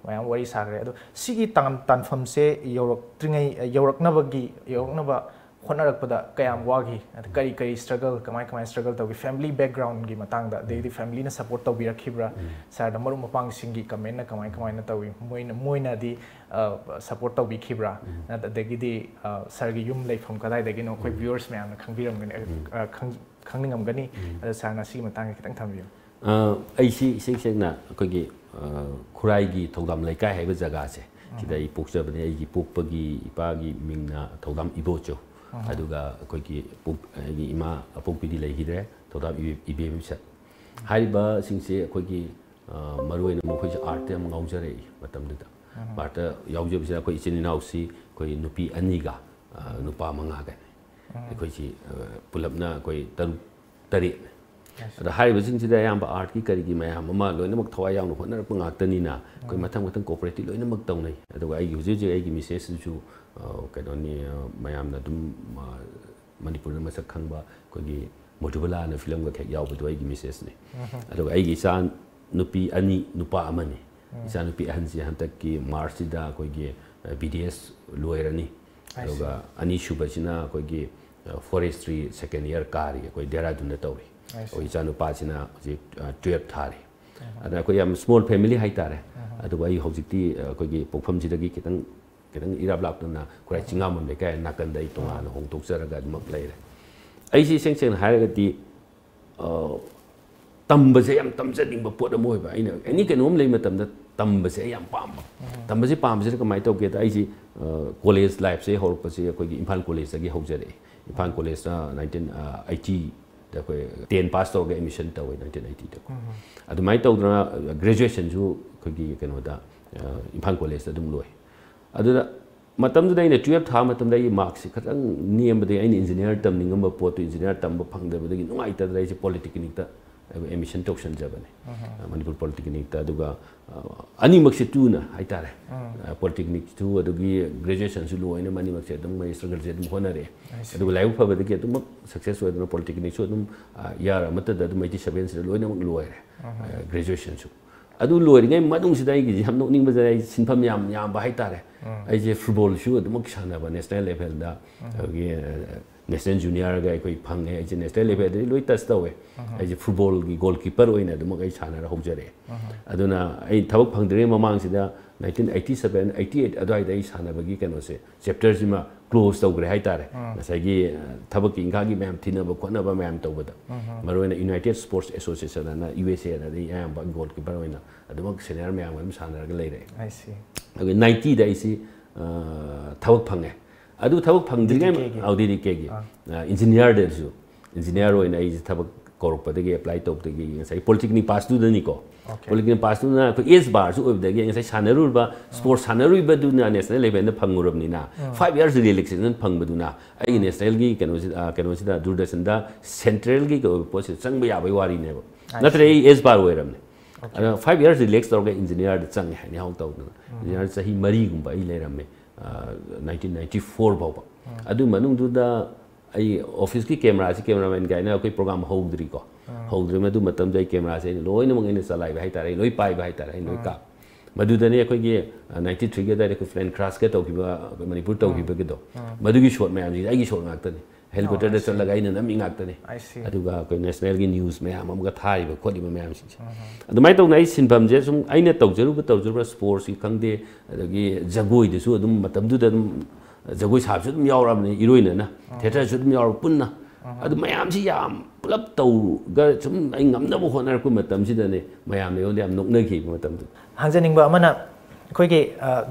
ꯃꯌꯥꯝ ꯋꯥꯔꯤ ꯁꯥꯈ꯭ꯔꯦ꯫ ꯑꯗꯣ ꯁꯤꯒꯤ ꯇꯥꯟ-, ꯇꯥꯟꯐꯝꯁꯦ ꯌꯧꯔꯛꯇ꯭ꯔꯤꯉꯩ, ꯌꯧꯔꯛꯅꯕꯒꯤ, ꯌꯧꯔꯛꯅꯕ ꯍꯣꯠꯅꯔꯛꯄꯗ ꯀꯌꯥꯝ ꯋꯥꯈꯤ? ꯑꯗ ꯀꯔꯤ ꯀꯔꯤ ꯁ꯭ꯇ꯭ꯔꯒꯜ, ꯀꯃꯥꯏ ꯀꯃꯥꯏ ꯁ꯭ꯇ꯭ꯔꯒꯜ ꯇꯧꯈꯤ? ꯐꯦꯃꯤꯂꯤ ꯕꯦꯛꯒ꯭ꯔꯥꯎꯟꯒꯤ ꯃꯇꯥꯡꯗ, ꯑꯗꯩꯗꯤ ꯐꯦꯃꯤꯂꯤꯅ ꯁꯞꯄꯣꯔꯠ ꯇꯧꯕꯤꯔꯛꯈꯤꯕ꯭ꯔꯥ? ꯁꯥꯔꯗ ꯃꯔꯨꯞ ꯃꯄꯥꯡꯁꯤꯡꯒꯤ ꯀꯃꯦꯟꯅ ꯀꯃꯥꯏ ꯀꯃꯥꯏꯅ ꯇꯧꯏ? ꯃꯣꯏꯅ, ꯃꯣꯏꯅꯗꯤ, ꯑ, ꯁꯞꯄꯣꯔꯠ ꯇꯧꯕꯤꯈꯤꯕ꯭ꯔꯥ? ꯅꯠ-, ꯑꯗꯒꯤꯗꯤ, ꯑ, ꯁꯥꯔꯒꯤ ꯌꯨꯝ ꯂꯩꯐꯝ ꯀꯗꯥꯏꯗꯒꯤꯅꯣ? ꯑꯩꯈꯣꯏ ꯚ꯭ꯌꯨꯋꯔꯁ ꯃꯌꯥꯝꯅ ꯈꯪꯕꯤꯔꯝꯒꯅꯤ, ꯑ, ꯈꯪ-, ꯈꯪꯅꯤꯡꯉꯝꯒꯅꯤ꯫ ꯑꯗꯣ ꯁꯥꯔꯅ ꯁꯤꯒꯤ ꯃꯇꯥꯡꯗ ꯈꯤꯇꯪ ꯊꯝꯕꯤꯌꯨ꯫ ꯑ, ꯑꯩꯁꯤ ꯏꯁꯦꯡ ꯁꯦꯡꯅ ꯑꯩꯈꯣꯏꯒꯤ, ꯑ, ꯈꯨꯔꯥꯏꯒꯤ ꯊꯧꯗꯥꯝ ꯂꯩꯀꯥꯏ ꯍꯥꯏꯕ ꯖꯒꯥꯁꯦ, ꯁꯤꯗ ꯑꯩ ꯄꯣꯛꯆꯕꯅꯦ꯫ ꯑꯩꯒꯤ ꯄꯣꯛꯄꯒꯤ ꯏꯄꯥꯒꯤ ꯃꯤꯡꯅ ꯊꯧꯗꯥꯝ ꯏꯕꯣꯆꯧ, ꯑꯗꯨꯒ ꯑꯩꯈꯣꯏꯒꯤ ꯄꯣꯛ-, ꯑꯩꯒꯤ ꯏꯃꯥ ꯑꯄꯣꯛꯄꯤꯗꯤ ꯂꯩꯈꯤꯗ꯭ꯔꯦ, ꯊꯧꯗꯥꯝ ꯏꯕꯦ-, ꯏꯕꯦꯝꯁꯟ꯫ ꯍꯥꯏꯔꯤꯕꯁꯤꯡꯁꯦ ꯑꯩꯈꯣꯏꯒꯤ, ꯑ, ꯃꯔꯨꯑꯣꯏꯅ ꯃꯈꯣꯏꯁꯦ ꯑꯥꯔꯠꯇ ꯌꯥꯝ ꯉꯥꯎꯖꯔꯛꯏ ꯃꯇꯝꯗꯨꯗ꯫ ꯑꯥꯔꯠꯇ ꯌꯥꯎꯖꯕꯁꯤꯗ ꯑꯩꯈꯣꯏ ꯏꯆꯤꯟ ꯏꯅꯥꯎꯁꯤ ꯑꯩꯈꯣꯏ ꯅꯨꯄꯤ ꯑꯅꯤꯒ, ꯑ, ꯅꯨꯄꯥ ꯃꯉꯥꯒꯅꯤ꯫ ꯑꯩꯈꯣꯏꯁꯤ, ꯑ, ꯄꯨꯂꯞꯅ ꯑꯩꯈꯣꯏ ꯇꯔꯨꯛ ꯇꯔꯦꯠꯅꯤ꯫ ꯑꯗ ꯍꯥꯏꯔꯤꯕꯁꯤꯡꯁꯤꯗ ꯑꯌꯥꯝꯕ ꯑꯥꯔꯠꯀꯤ ꯀꯔꯤꯒꯤ ꯃꯌꯥꯝ ꯑꯃ ꯂꯣꯏꯅꯃꯛ ꯊꯋꯥꯏ ꯌꯥꯎꯅ ꯍꯣꯠꯅꯔꯛꯄ ꯉꯥꯛꯇꯅꯤꯅ ꯑꯩꯈꯣꯏ ꯃꯊꯪ ꯃꯊꯪ ꯀꯣꯑꯣꯄꯔꯦꯠꯇꯤ ꯂꯣꯏꯅꯃꯛ ꯇꯧꯅꯩ꯫ ꯑꯗꯨꯒ ꯑꯩꯒꯤ ꯍꯧꯖꯤꯛ ꯍꯧꯖꯤꯛ ꯑꯩꯒꯤ ꯃꯤꯁꯦꯁꯁꯤꯁꯨ, ꯑ, ꯀꯩꯅꯣꯅꯤ, ꯑ, ꯃꯌꯥꯝꯅ ꯑꯗꯨꯝ, ꯑ, ꯃꯅꯤꯄꯨꯔꯗ ꯃꯁꯛ ꯈꯪꯕ ꯑꯩꯈꯣꯏꯒꯤ ꯃꯣꯙꯨꯕꯂꯥꯅ ꯐꯤꯂꯝꯒ ꯍꯦꯛ ꯌꯥꯎꯕꯗꯣ ꯑꯩꯒꯤ ꯃꯤꯁꯦꯁꯅꯤ꯫ ꯑꯗꯨꯒ ꯑꯩꯒꯤ ꯏꯆꯥ ꯅꯨꯄꯤ ꯑꯅꯤ, ꯅꯨꯄꯥ ꯑꯃꯅꯤ꯫ ꯏꯆꯥ ꯅꯨꯄꯤ ꯑꯍꯟꯁꯤ ꯍꯟꯗꯛꯀꯤ ꯃꯥꯔꯆꯁꯤꯗ ꯑꯩꯈꯣꯏꯒꯤ, ꯑ, ꯕꯤ ꯗꯤ ꯑꯦꯁ ꯂꯣꯏꯔꯅꯤ꯫ ꯑꯗꯨꯒ ꯑꯅꯤꯁꯨꯕꯁꯤꯅ ꯑꯩꯈꯣꯏꯒꯤ, ꯑ, ꯐꯣꯔꯦꯁꯇ꯭ꯔꯤ ꯁꯦꯀꯦꯟ ꯏꯌꯔ ꯀꯥꯔꯤ, ꯑꯩꯈꯣꯏ ꯗꯦꯔꯥꯗꯨꯟꯗ ꯇꯧꯔꯤ꯫ ꯑꯩꯈꯣꯏ ꯏꯆꯥꯅꯨꯄꯥꯁꯤꯅ ꯍꯧꯖꯤꯛ, ꯑ, ꯇꯨꯌꯦꯜꯞ ꯊꯥꯔꯤ꯫ ꯑꯗ ꯑꯩꯈꯣꯏ ꯌꯥꯝ ꯁ꯭ꯃꯣꯜ ꯐꯦꯃꯤꯂꯤ ꯍꯥꯏꯇꯥꯔꯦ꯫ ꯑꯗꯨꯕꯨ ꯑꯩ ꯍꯧꯖꯤꯛꯇꯤ, ꯑ, ꯑꯩꯈꯣꯏꯒꯤ ꯄꯣꯛꯐꯝꯁꯤꯗꯒꯤ ꯈꯤꯇꯪ, ꯈꯤꯇꯪ ꯏꯔꯥꯞ ꯂꯥꯞꯇꯅ ꯈꯨꯔꯥꯏ ꯆꯤꯡꯉꯥꯃꯣꯟ ꯂꯩꯀꯥꯏ ꯅꯥꯀꯟꯗ ꯑꯩ ꯇꯣꯉꯥꯟꯅ ꯍꯣꯡꯗꯣꯛꯆꯔꯒ ꯑꯗꯨꯃꯛ ꯂꯩꯔꯦ꯫ ꯑꯩꯁꯤ ꯏꯁꯦꯡ ꯁꯦꯡꯅ ꯍꯥꯏꯔꯒꯗꯤ, ꯑ, ꯇꯝꯕꯁꯦ ꯌꯥꯝ ꯇꯝꯖꯅꯤꯡꯕ ꯄꯣꯠ ꯑꯃ ꯑꯣꯏꯕ꯫ ꯑꯩꯅ ꯑꯦꯅꯤ ꯀꯩꯅꯣꯝ ꯂꯩ ꯃꯇꯝꯗ ꯇꯝꯕꯁꯦ ꯑꯩ ꯌꯥꯝ ꯄꯥꯝꯕ꯫ ꯇꯝꯕꯁꯦ ꯄꯥꯝꯕꯁꯤꯅ ꯀꯃꯥꯏꯅ ꯇꯧꯒꯦꯗ, ꯑꯩꯁꯤ, ꯑ, ꯀꯣꯂꯦꯖ ꯂꯥꯏꯐꯁꯦ ꯍꯧꯔꯛꯄꯁꯦ ꯑꯩꯈꯣꯏꯒꯤ ꯏꯝꯐꯥꯜ ꯀꯣꯂꯦꯖꯇꯒꯤ ꯍꯧꯖꯔꯛꯑꯦ꯫ ꯏꯝꯐꯥꯜ ꯀꯣꯂꯦꯖꯇ ꯅꯥꯏꯟꯇꯤꯟ, ꯑ, ꯑꯩꯠꯇꯤꯗ ꯑꯩꯈꯣꯏ ꯇꯦꯟ ꯄꯥꯁ ꯇꯧꯔꯒ ꯑꯦꯗꯃꯤꯁꯟ ꯇꯧꯋꯦ, ꯅꯥꯏꯟꯇꯤꯟ ꯑꯩꯠꯇꯤꯗ꯫ ꯑꯗꯨꯃꯥꯏꯅ ꯇꯧꯗꯅ, ꯑ, ꯒ꯭ꯔꯦꯖꯨꯑꯦꯁꯟꯁꯨ ꯑꯩꯈꯣꯏꯒꯤ ꯀꯩꯅꯣꯗ, ꯑ, ꯏꯝꯐꯥꯜ ꯀꯣꯂꯦꯖꯇ ꯑꯗꯨꯝ ꯂꯣꯏ꯫ ꯑꯗꯨꯗ ꯃꯇꯝꯗꯨꯗ ꯑꯩꯅ ꯇꯨꯌꯦꯜꯞ ꯊꯥꯕ ꯃꯇꯝꯗ ꯑꯩꯒꯤ ꯃꯥꯔꯛꯁꯤ ꯈꯤꯇꯪ ꯅꯦꯝꯕꯗꯒꯤ ꯑꯩꯅ ꯏꯟꯖꯤꯅꯤꯌꯥꯔ ꯇꯝꯅꯤꯡꯉꯝꯕ ꯄꯣꯠꯇꯨ ꯏꯟꯖꯤꯅꯤꯌꯥꯔ ꯇꯝꯕ ꯐꯪꯗꯕꯗꯒꯤ ꯅꯨꯡꯉꯥꯏꯇꯗꯅ ꯑꯩꯁꯦ ꯄꯣꯂꯤꯇꯤꯀꯦꯅꯤꯛꯇ ꯑꯦꯗꯃꯤꯁꯟ ꯇꯧꯁꯟꯖꯕꯅꯦ ꯃꯅꯤꯄꯨꯔ ꯄꯣꯂꯤꯇꯦꯛꯅꯤꯛꯇ꯫ ꯑꯗꯨꯒ ꯑꯅꯤꯃꯛꯁꯦ ꯇꯨꯅ ꯍꯥꯏꯇꯥꯔꯦ, ꯄꯣꯂꯤꯇꯦꯛꯅꯤꯛꯁꯨ ꯑꯗꯨꯒꯤ ꯒ꯭ꯔꯦꯖꯨꯑꯦꯁꯟꯁꯨ ꯂꯣꯏꯅ ꯃꯅꯤꯃꯛꯁꯦ ꯑꯗꯨꯝ ꯃꯥꯒꯤ ꯁ꯭ꯇ꯭ꯔꯒꯜꯁꯦ ꯑꯗꯨꯝ ꯍꯣꯠꯅꯔꯛꯑꯦ꯫ ꯑꯗꯨꯒ ꯂꯥꯏꯕꯛ ꯐꯕꯗꯒꯤ ꯑꯗꯨꯃꯛ ꯁꯛꯁꯦꯁ ꯑꯣꯏꯗꯅ ꯄꯣꯂꯤꯇꯦꯛꯅꯤꯛꯁꯨ ꯑꯗꯨꯝ ꯏꯌꯥꯔ ꯑꯃꯠꯇꯗ ꯑꯗꯨꯝ ꯑꯩꯠꯇꯤ ꯁꯕꯦꯟꯁꯤꯗ ꯂꯣꯏꯅꯃꯛ ꯂꯣꯏꯔꯦ ꯒ꯭ꯔꯦꯖꯨꯑꯦꯁꯟꯁꯨ꯫ ꯑꯗꯨ ꯂꯣꯏꯔꯤꯉꯩ ꯃꯅꯨꯡꯁꯤꯗ ꯑꯩꯒꯤꯁꯦ ꯌꯥꯝ ꯅꯣꯛꯅꯤꯡꯕꯁꯦ, ꯑꯩ ꯁꯤꯟꯐꯝ ꯌꯥꯝ ꯌꯥꯝꯕ ꯍꯥꯏꯇꯥꯔꯦ꯫ ꯑꯩꯁꯦ ꯐꯨꯠꯕꯣꯜꯁꯨ ꯑꯗꯨꯃꯛ ꯁꯥꯟꯅꯕ ꯅꯦꯁꯅꯦꯜ ꯂꯦꯚꯦꯜꯗ, ꯑꯩꯈꯣꯏꯒꯤ ꯅꯦꯁꯅꯦꯜ ꯖꯨꯅꯤꯌꯔꯒ ꯑꯩꯈꯣꯏ ꯐꯪꯉꯦ꯫ ꯑꯩꯁꯦ ꯅꯦꯁꯅꯦꯜ ꯂꯦꯚꯦꯜꯗꯗꯤ ꯂꯣꯏ ꯇꯁ ꯇꯧꯋꯦ꯫ ꯑꯩꯁꯦ ꯐꯨꯠꯕꯣꯜꯒꯤ ꯒꯣꯜ ꯀꯤꯄꯔ ꯑꯣꯏꯅ ꯑꯗꯨꯃꯛ ꯑꯩ ꯁꯥꯟꯅꯔ ꯍꯧꯖꯔꯛꯑꯦ꯫ ꯑꯗꯨꯅ ꯑꯩ ꯊꯕꯛ ꯐꯪꯗ꯭ꯔꯤꯉꯩ ꯃꯃꯥꯡꯁꯤꯗ nineteen eighty seven, eighty eight ꯑꯗꯨꯋꯥꯏꯗ ꯑꯩ ꯁꯥꯟꯅꯕꯒꯤ ꯀꯩꯅꯣꯁꯦ, ꯆꯦꯞꯇꯔꯁꯤꯃ ꯀ꯭ꯂꯣꯖ ꯇꯧꯈ꯭ꯔꯦ ꯍꯥꯏꯇꯥꯔꯦ꯫ ꯉꯁꯥꯏꯒꯤ ꯊꯕꯛꯀꯤ ꯏꯪꯈꯥꯡꯒꯤ ꯃꯌꯥꯝ ꯊꯤꯅꯕ ꯈꯣꯠꯅꯕ ꯃꯌꯥꯝ ꯇꯧꯕꯗ, ꯃꯔꯨꯑꯣꯏꯅ ꯌꯨꯅꯥꯏꯇꯦꯠ ꯁ꯭ꯄꯣꯔꯠꯁ ꯑꯦꯁꯣꯁꯤꯌꯦꯁꯟ ꯑꯅ, ꯌꯨ ꯑꯦꯁ ꯑꯦ ꯑꯅ, ꯑꯩ ꯑꯌꯥꯝꯕ ꯒꯣꯜ ꯀꯤꯄꯔ ꯑꯣꯏꯅ ꯑꯗꯨꯃꯛ ꯁꯦꯅꯤꯌꯔ ꯃꯌꯥꯝꯒ ꯑꯗꯨꯝ ꯁꯥꯟꯅꯔꯒ ꯂꯩꯔꯦ꯫ ꯑꯗꯨꯒ ꯅꯥꯏꯟꯇꯤꯗ ꯑꯩꯁꯤ ꯊꯕꯛ ꯐꯪꯉꯦ꯫ ꯑꯗꯨ ꯊꯕꯛ ꯐꯪꯗ꯭ꯔꯤꯉꯩ, ꯗꯤ ꯗꯤ ꯀꯦꯒꯤ? ꯑꯧ, ꯗꯤ ꯗꯤ ꯀꯦꯒꯤ ꯏꯟꯖꯤꯅꯤꯌꯥꯔꯗꯁꯨ, ꯏꯟꯖꯤꯅꯤꯌꯥꯔ ꯑꯣꯏꯅ ꯑꯩꯁꯦ ꯊꯕꯛ ꯀꯧꯔꯛꯄꯗꯒꯤ ꯑꯦꯄ꯭ꯂꯥꯏ ꯇꯧꯕꯗꯒꯤ ꯉꯁꯥꯏ ꯄꯣꯂꯤꯇꯦꯛꯅꯤꯛ ꯄꯥꯁ ꯇꯨꯗꯅꯤꯀꯣ꯫ ꯄꯣꯂꯤꯇꯦꯛꯅꯤꯛ ꯄꯥꯁ ꯇꯨꯅ ꯑꯩꯈꯣꯏ ꯑꯦꯖ ꯕꯥꯔꯁꯨ ꯑꯣꯏꯕꯗꯒꯤ ꯉꯁꯥꯏ ꯁꯥꯟꯅꯔꯨꯔꯕ, ꯁ꯭ꯄꯣꯔꯠꯁ ꯁꯥꯟꯅꯔꯨꯕꯗꯨꯅ ꯅꯦꯁꯅꯦꯜ ꯂꯦꯚꯦꯜꯗ ꯐꯪꯉꯨꯔꯕꯅꯤꯅ, ꯐꯥꯏꯚ ꯌꯔꯁ ꯔꯤꯂꯦꯛꯁꯦꯁꯟ ꯐꯪꯕꯗꯨꯅ ꯑꯩꯒꯤ ꯅꯦꯁꯅꯦꯜꯒꯤ ꯀꯩꯅꯣꯁꯤꯗ, ꯀꯩꯅꯣꯁꯤꯗ, ꯗꯨꯔꯗꯔꯁꯟꯗ ꯁꯦꯟꯇ꯭ꯔꯦꯜꯒꯤ ꯑꯣꯏꯕ ꯄꯣꯠꯁꯤꯗ ꯆꯪꯕ ꯌꯥꯕꯒꯤ ꯋꯥꯔꯤꯅꯦꯕ꯫ ꯅꯠꯇ꯭ꯔꯦ, ꯑꯩ ꯑꯦꯖ ꯕꯥꯔ ꯑꯣꯏꯔꯕꯅꯦ꯫ ꯑꯗ ꯐꯥꯏꯚ ꯌꯔꯁ ꯔꯤꯂꯦꯛꯁ ꯇꯧꯔꯒ ꯏꯟꯖꯤꯅꯤꯌꯥꯔꯗ ꯆꯪꯉꯦ, ꯑꯦꯅꯤ ꯍꯥꯎ ꯇꯧꯗꯅ꯫ ꯏꯟꯖꯤꯅꯤꯌꯥꯔ ꯆꯍꯤ ꯃꯔꯤꯒꯨꯝꯕ ꯑꯩ ꯂꯩꯔꯝꯃꯦ, ꯅꯥꯏꯟꯇꯤꯟ ꯅꯥꯏꯟꯇꯤ ꯐꯣꯔ ꯐꯥꯎꯕ꯫ ꯑꯗꯨ ꯃꯅꯨꯡꯗꯨꯗ ꯑꯩ ꯑꯣꯐꯤꯁꯀꯤ ꯀꯦꯃꯦꯔꯥꯁꯤ, ꯀꯦꯃꯦꯔꯥꯃꯦꯟ ꯀꯥꯏꯅ ꯑꯩꯈꯣꯏ ꯄ꯭ꯔꯣꯒꯥꯝ ꯍꯧꯗ꯭ꯔꯤꯀꯣ, ꯍꯧꯗ꯭ꯔꯤ꯫ ꯃꯗꯨ ꯃꯇꯝꯗ ꯑꯩ ꯀꯦꯃꯦꯔꯥꯁꯦ ꯑꯩꯅ ꯂꯣꯏꯅꯃꯛ ꯑꯩꯅ ꯆꯂꯥꯏꯕ ꯍꯥꯏꯇꯥꯔꯦ, ꯑꯩ ꯂꯣꯏ ꯄꯥꯏꯕ ꯍꯥꯏꯇꯥꯔꯦ, ꯑꯩ ꯂꯣꯏ ꯀꯥꯞ꯫ ꯃꯗꯨꯗꯅꯦ ꯑꯩꯈꯣꯏꯒꯤ ꯅꯥꯏꯟꯇꯤ ꯊ꯭ꯔꯤꯒꯤ ꯑꯗꯨꯋꯥꯏꯗ ꯑꯩꯈꯣꯏ ꯄ꯭ꯂꯦꯟ ꯀ꯭ꯔꯥꯁꯀ ꯇꯧꯈꯤꯕ, ꯑꯩꯈꯣꯏ ꯃꯅꯤꯄꯨꯔ ꯇꯧꯈꯤꯕꯒꯤꯗꯣ, ꯃꯗꯨꯒꯤ ꯁꯣꯠ ꯃꯌꯥꯝꯁꯤꯗꯤ ꯑꯩꯒꯤ ꯁꯣꯠ ꯉꯥꯛꯇꯅꯤ꯫ ꯍꯦꯂꯤꯀꯣꯞꯇꯔꯗ ꯆꯠꯂꯒ ꯑꯩꯅ ꯅꯝꯃꯤ ꯉꯥꯛꯇꯅꯤ꯫ ꯑꯗꯨꯒ ꯑꯩꯈꯣꯏ ꯅꯦꯁꯅꯦꯜꯒꯤ ꯅ꯭ꯌꯨꯁ ꯃꯌꯥꯝ ꯑꯃꯒ ꯊꯥꯔꯤꯕ ꯈꯣꯠꯂꯤꯕ ꯃꯌꯥꯝꯁꯤꯡꯁꯦ꯫ ꯑꯗꯨꯃꯥꯏꯅ ꯇꯧꯅ ꯑꯩ ꯁꯤꯟꯐꯝꯁꯦ ꯁꯨꯝ ꯑꯩꯅ ꯇꯧꯖꯔꯨꯕ ꯇꯧꯖꯔꯨꯕ ꯁ꯭ꯄꯣꯔꯠꯁꯀꯤ ꯈꯪꯗꯦ, ꯑꯗꯒꯤ ꯖꯒꯣꯏꯗꯁꯨ ꯑꯗꯨꯝ ꯃꯇꯝꯗꯨꯗ ꯑꯗꯨꯝ ꯖꯒꯣꯏ ꯁꯥꯕꯁꯨ ꯑꯗꯨꯝ ꯌꯥꯎꯔꯛꯑꯕꯅꯤ, ꯏꯔꯣꯏꯅꯅ ꯊꯤꯌꯦꯇꯔꯁꯨ ꯑꯗꯨꯝ ꯌꯥꯎꯔ ꯄꯨꯟꯅ꯫ ꯑꯗꯨ ꯃꯌꯥꯝꯁꯤ ꯌꯥꯝ ꯄꯨꯂꯞ ꯇꯧꯔꯒ ꯁꯨꯝ ꯑꯩ ꯉꯝꯅꯕ ꯍꯣꯠꯅꯔꯛꯄ ꯃꯇꯝꯁꯤꯗꯅꯦ ꯃꯌꯥꯝꯅ ꯑꯩꯉꯣꯟꯗ ꯌꯥꯝ ꯅꯣꯛꯅꯈꯤꯕ ꯃꯇꯝꯗꯨ꯫ ꯍꯪꯖꯅꯤꯡꯕ ꯑꯃꯅ, ꯑꯩꯈꯣꯏꯒꯤ